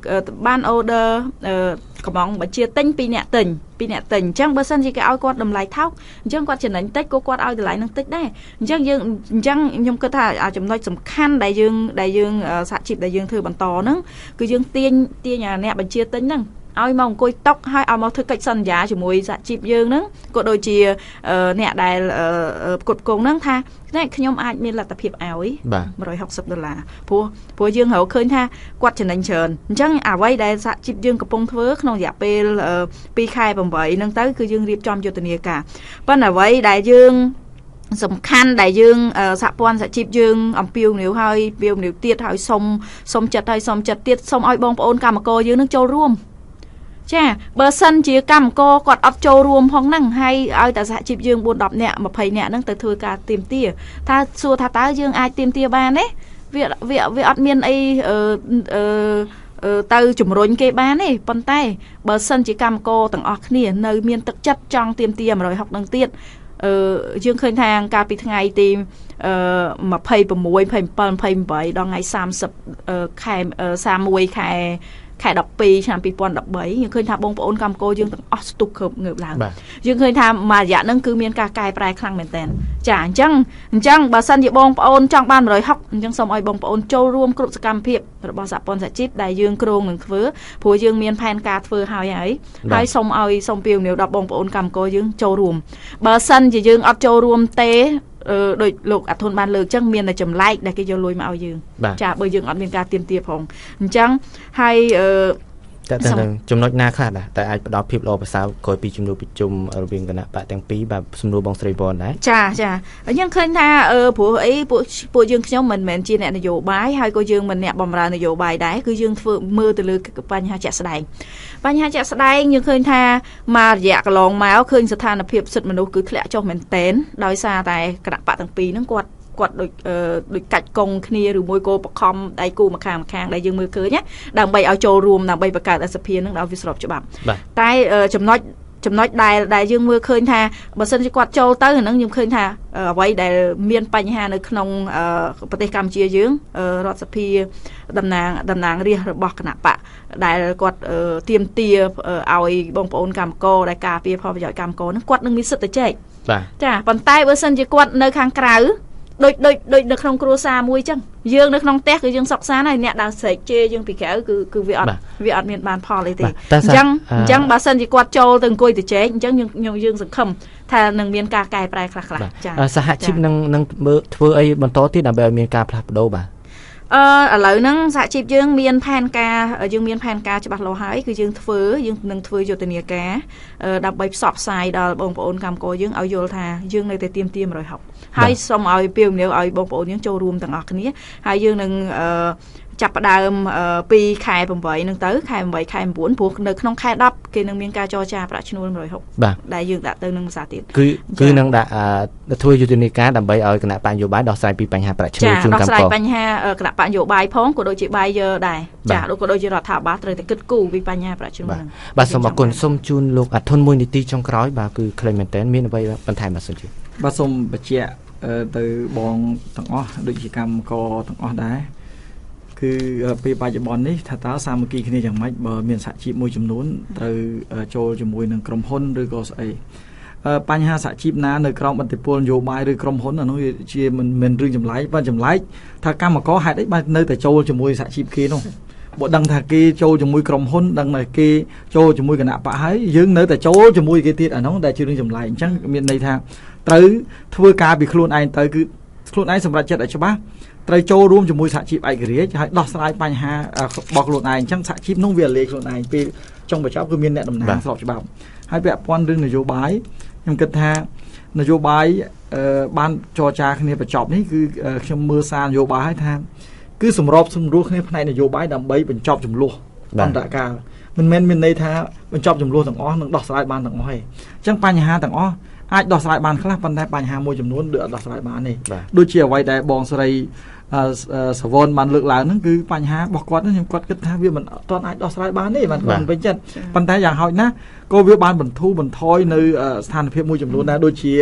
បាន order កំងបញ្ជាទិញពីអ្នកទិញអញ្ចឹងបើសិនជាគេឲ្យគាត់តម្លៃថោកអញ្ចឹងគាត់ចំណេញតិចក៏គាត់ឲ្យតម្លៃនឹងតិចដែរអញ្ចឹងយើងអញ្ចឹងខ្ញុំគិតថាចំណុចសំខាន់ដែលយើងសហជីពដែលយើងធ្វើបន្តហ្នឹងគឺយើងទាញអ្នកបញ្ជាទិញហ្នឹងឲ្យមកអង្គុយតុកហើយឲ្យមកធ្វើកិច្ចសន្យាជាមួយសហជីពយើងហ្នឹងក៏ដូចជាអ្នកដែលផ្គត់ផ្គង់ហ្នឹងថានេះខ្ញុំអាចមានលទ្ធភាពឲ្យ160ដុល្លារព្រោះយើងរកឃើញថាគាត់ចំណេញច្រើនអញ្ចឹងអ្វីដែលសហជីពយើងកំពុងធ្វើក្នុងរយៈពេល2ខែ8ហ្នឹងទៅគឺយើងរៀបចំយុទ្ធនាការប៉ុន្តែអ្វីដែលយើងសំខាន់ដែលយើងសហព័ន្ធសហជីពយើងអំពាវនាវហើយពាវនាវទៀតហើយសុំចិត្តហើយសុំចិត្តទៀតសុំឲ្យបងប្អូនកម្មករយើងនឹងចូលរួមចាបើសិនជាកម្មករគាត់អត់ចូលរួមផងហ្នឹងហើយឲ្យតែសហជីពយើង4 10នាក់20នាក់ហ្នឹងទៅធ្វើការទាមទារថាសួរថាតើយើងអាចទាមទារបានទេវាអត់មានអីទៅជំរុញគេបានទេប៉ុន្តែបើសិនជាកម្មករទាំងអស់គ្នានៅមានទឹកចិត្តចង់ទាមទារ160នឹងទៀតយើងឃើញថាកាលពីថ្ងៃទី26 27 28ដល់ថ្ងៃ30ខែ31ខែ12ឆ្នាំ2013យើងឃើញថាបងប្អូនកម្មករយើងទាំងអស់ស្ទុះខើបងើបឡើងយើងឃើញថាមួយរយៈហ្នឹងគឺមានការកែប្រែខ្លាំងមែនទែនចាអញ្ចឹងបើសិនជាបងប្អូនចង់បាន160អញ្ចឹងសូមឲ្យបងប្អូនចូលរួមគ្រប់សកម្មភាពរបស់សហព័ន្ធសហជីពដែលយើងគ្រោងនឹងធ្វើព្រោះយើងមានផែនការធ្វើហើយហើយសូមឲ្យសូមពាវនាវដល់បងប្អូនកម្មករយើងចូលរួមបើសិនជាយើងអត់ចូលរួមទេដោយលោកអាធុនបានលើកចឹងមានតែចម្លែកដែលគេយកលុយមកឲ្យយើងចាបើយើងអត់មានការទាមទារផងអញ្ចឹងហើយតើចំណុចណាខ្លះដែរតែអាចផ្ដល់ភាពល្អប្រសើរក្រោយពីជំនួបប្រជុំរវាងគណៈបកទាំងពីរបាទសំណួរបងស្រីវ៉នដែរចាយើងឃើញថាព្រោះអីពួកយើងខ្ញុំមិនមែនជាអ្នកនយោបាយហើយក៏យើងមិនអ្នកបម្រើនយោបាយដែរគឺយើងធ្វើមើលទៅលើបញ្ហាជាក់ស្ដែងយើងឃើញថាមករយៈកន្លងមកឃើញស្ថានភាពសិទ្ធិមនុស្សគឺធ្លាក់ចុះមែនទែនដោយសារតែគណៈបកទាំងពីរហ្នឹងគាត់ដូចកាច់កងគ្នាឬមួយក៏បខំដៃគូម្ខាងដែលយើងមើលឃើញណាដើម្បីឲ្យចូលរួមដើម្បីបង្កើតសភានឹងដល់វាស្របច្បាប់តែចំណុចដែលយើងមើលឃើញថាបើសិនជាគាត់ចូលទៅអាហ្នឹងខ្ញុំឃើញថាអ្វីដែលមានបញ្ហានៅក្នុងប្រទេសកម្ពុជាយើងរដ្ឋសភាតំណាងរាស្ត្ររបស់គណៈបកដែលគាត់ទាមទារឲ្យបងប្អូនកម្មករដែលការពារផលប្រយោជន៍កម្មករហ្នឹងគាត់នឹងមានសិទ្ធិទៅចែកចាប៉ុន្តែបើសិនជាគាត់នៅខាងក្រៅដូចនៅក្នុងគ្រួសារមួយចឹងយើងនៅក្នុងផ្ទះគឺយើងសុខសាន្តហើយអ្នកដើរស្រែកជេរយើងពីក្រៅគឺវាអត់មានបានផលអីទេអញ្ចឹងបើសិនជាគាត់ចូលទៅអង្គុយទៅចែកអញ្ចឹងយើងសង្ឃឹមថានឹងមានការកែប្រែខ្លះៗចាសហជីពនឹងធ្វើអីបន្តទៀតដើម្បីឲ្យមានការផ្លាស់ប្ដូរបាទ ឥឡូវហ្នឹងសហជីពយើងមានផែនការយើងមានផែនការច្បាស់លាស់ហើយគឺយើងធ្វើយើងនឹងធ្វើយុទ្ធនាការដើម្បីផ្សព្វផ្សាយដល់បងប្អូនកម្មករយើងឲ្យយល់ថាយើងនៅតែទាមទារ160ហើយសូមឲ្យពាវនាវឲ្យបងប្អូនយើងចូលរួមទាំងអស់គ្នាហើយយើងនឹងចាប់ផ្ដើមពីខែ8ហ្នឹងទៅខែ8ខែ9ព្រោះនៅក្នុងខែ10គេនឹងមានការចរចាប្រាក់ឈ្នួល160ដែលយើងដាក់ទៅនឹងភាសាទៀតគឺនឹងដាក់ធ្វើយុទ្ធនាការដើម្បីឲ្យគណៈបកនយោបាយដោះស្រាយពីបញ្ហាប្រាក់ឈ្នួលជូនកម្មករដោះស្រាយបញ្ហាគណៈបកនយោបាយផងក៏ដូចជាបាយយើដែរចាក៏ដូចជារដ្ឋាភិបាលត្រូវតែគិតគូរពីបញ្ហាប្រាក់ឈ្នួលហ្នឹងបាទសូមអរគុណសូមជូនលោកអាធុនមួយនាទីចុងក្រោយបាទគឺខ្លីមែនតើមានអ្វីបន្ថែមបាទសូមជឿបាទសូមបញ្ជាក់ទៅបងទាំងអស់ដូចជាកម្មករទាំងអស់ដែរគឺពេលបច្ចុប្បន្ននេះថាតើសាមគ្គីគ្នាយ៉ាងម៉េចបើមានសហជីពមួយចំនួនត្រូវចូលជាមួយនឹងក្រុមហ៊ុនឬក៏ស្អីបញ្ហាសហជីពណានៅក្រោមឥទ្ធិពលនយោបាយឬក្រុមហ៊ុនអានោះជាមិនមែនរឿងចម្លែកបើចម្លែកថាកម្មករហេតុអីបាននៅតែចូលជាមួយសហជីពគេនោះបើដឹងថាគេចូលជាមួយក្រុមហ៊ុនដឹងថាគេចូលជាមួយគណៈបកហើយយើងនៅតែចូលជាមួយគេទៀតអានោះដែលជារឿងចម្លែកអញ្ចឹងមានន័យថាត្រូវធ្វើការពីខ្លួនឯងទៅគឺខ្លួនឯងសម្រេចចិត្តឲ្យច្បាស់ត្រូវចូលរួមជាមួយសហជីពឯករាជ្យហើយដោះស្រាយបញ្ហារបស់ខ្លួនឯងអញ្ចឹងសហជីពនោះវាលាយខ្លួនឯងពេលចុងបញ្ចប់គឺមានអ្នកតំណាងស្របច្បាប់ហើយពាក់ព័ន្ធរឿងនយោបាយខ្ញុំគិតថានយោបាយបានចរចាគ្នាបញ្ចប់នេះគឺខ្ញុំមើលសារនយោបាយហើយថាគឺសម្របសម្រួលគ្នាផ្នែកនយោបាយដើម្បីបញ្ចប់ចំនួនអន្តរកាលមិនមែនមានន័យថាបញ្ចប់ចំនួនទាំងអស់នឹងដោះស្រាយបានទាំងអស់ទេអញ្ចឹងបញ្ហាទាំងអស់អាចដោះស្រាយបានខ្លះប៉ុន្តែបញ្ហាមួយចំនួនដូចអត់ដោះស្រាយបានទេដូចជាអ្វីដែលបងស្រីសវនបានលើកឡើងហ្នឹងគឺបញ្ហារបស់គាត់ហ្នឹងខ្ញុំគាត់គិតថាវាមិនទាន់អាចដោះស្រាយបានទេបានគាត់មិនពេញចិត្តប៉ុន្តែយ៉ាងហោចណាស់ក៏វាបានបន្ធូរបន្ថយនៅស្ថានភាពមួយចំនួនដែរដូចជា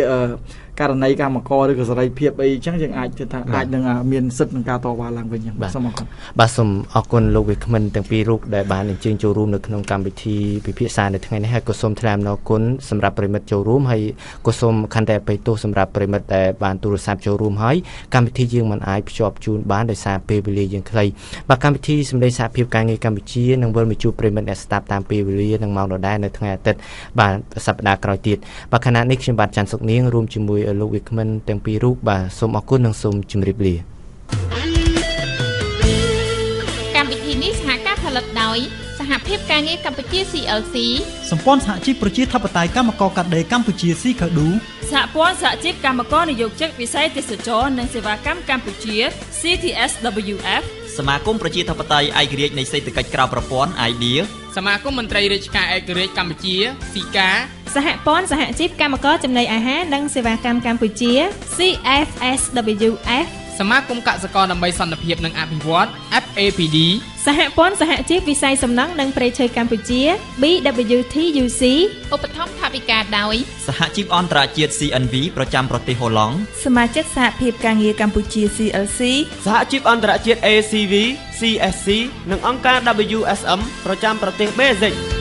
ករណីកម្មករឬក៏សេរីភាពអីចឹងយើងអាចគិតថាអាចនឹងមានសិទ្ធិក្នុងការតវ៉ាឡើងវិញចឹងសូមអរគុណបាទសូមអរគុណលោកវាគ្មិនទាំងពីររូបដែលបានអញ្ជើញចូលរួមនៅក្នុងកម្មវិធីពិភាក្សានៅថ្ងៃនេះហើយក៏សូមថ្លែងអំណរគុណសម្រាប់ប្រិមិត្តចូលរួមហើយក៏សូមខន្តីអភ័យទោសសម្រាប់ប្រិមិត្តដែលបានទូរស័ព្ទចូលរួមហើយកម្មវិធីយើងមិនអាចភ្ជាប់ជូនបានដោយសារពេលវេលាយើងខ្លីបាទកម្មវិធីសម្លេងសហភាពការងារកម្ពុជានឹងវិលមកជួបប្រិមិត្តអ្នកស្ដាប់តាមពេលវេលានិងម៉ោងដដែលនៅថ្ងៃអាទិត្យបាទសប្តាហ៍ក្រោយទៀតបាទខណៈនេះខ្ញុំបាទច័ន្ទសុកនាងរួមជាមួយលោកវាគ្មិនទាំងពីររូបបាទសូមអរគុណនិងសូមជម្រាបលាកម្មវិធីនេះសហការផលិតដោយសហភាពការងារកម្ពុជា CLC សម្ព័ន្ធសហជីពប្រជាធិបតេយ្យកម្មករកាត់ដេរកម្ពុជា CKDU សហព័ន្ធសហជីពកម្មករនិយោជិតវិស័យទេសចរណ៍និងសេវាកម្មកម្ពុជា CTSWF សមាគមប្រជាធិបតេយ្យឯករាជ្យនៃសេដ្ឋកិច្ចក្រៅប្រព័ន្ធ IDEA សមាគមមន្ត្រីរាជការឯករាជ្យកម្ពុជា SICA សហព័ន្ធសហជីពកម្មករចំណីអាហារនិងសេវាកម្មកម្ពុជា CFSWF សមាគមកសិករដើម្បីសន្តិភាពនិងអភិវឌ្ឍ FAPD សហព័ន្ធសហជីពវិស័យសំណង់និងព្រៃឈើកម្ពុជា BWTUC ឧបត្ថម្ភថវិកាដោយសហជីពអន្តរជាតិ CNV ប្រចាំប្រទេសហូឡង់សមាជិកសហភាពការងារកម្ពុជា CLC សហជីពអន្តរជាតិ ACV CSC និងអង្គការ WSM ប្រចាំប្រទេសបែលហ្ស៊ិក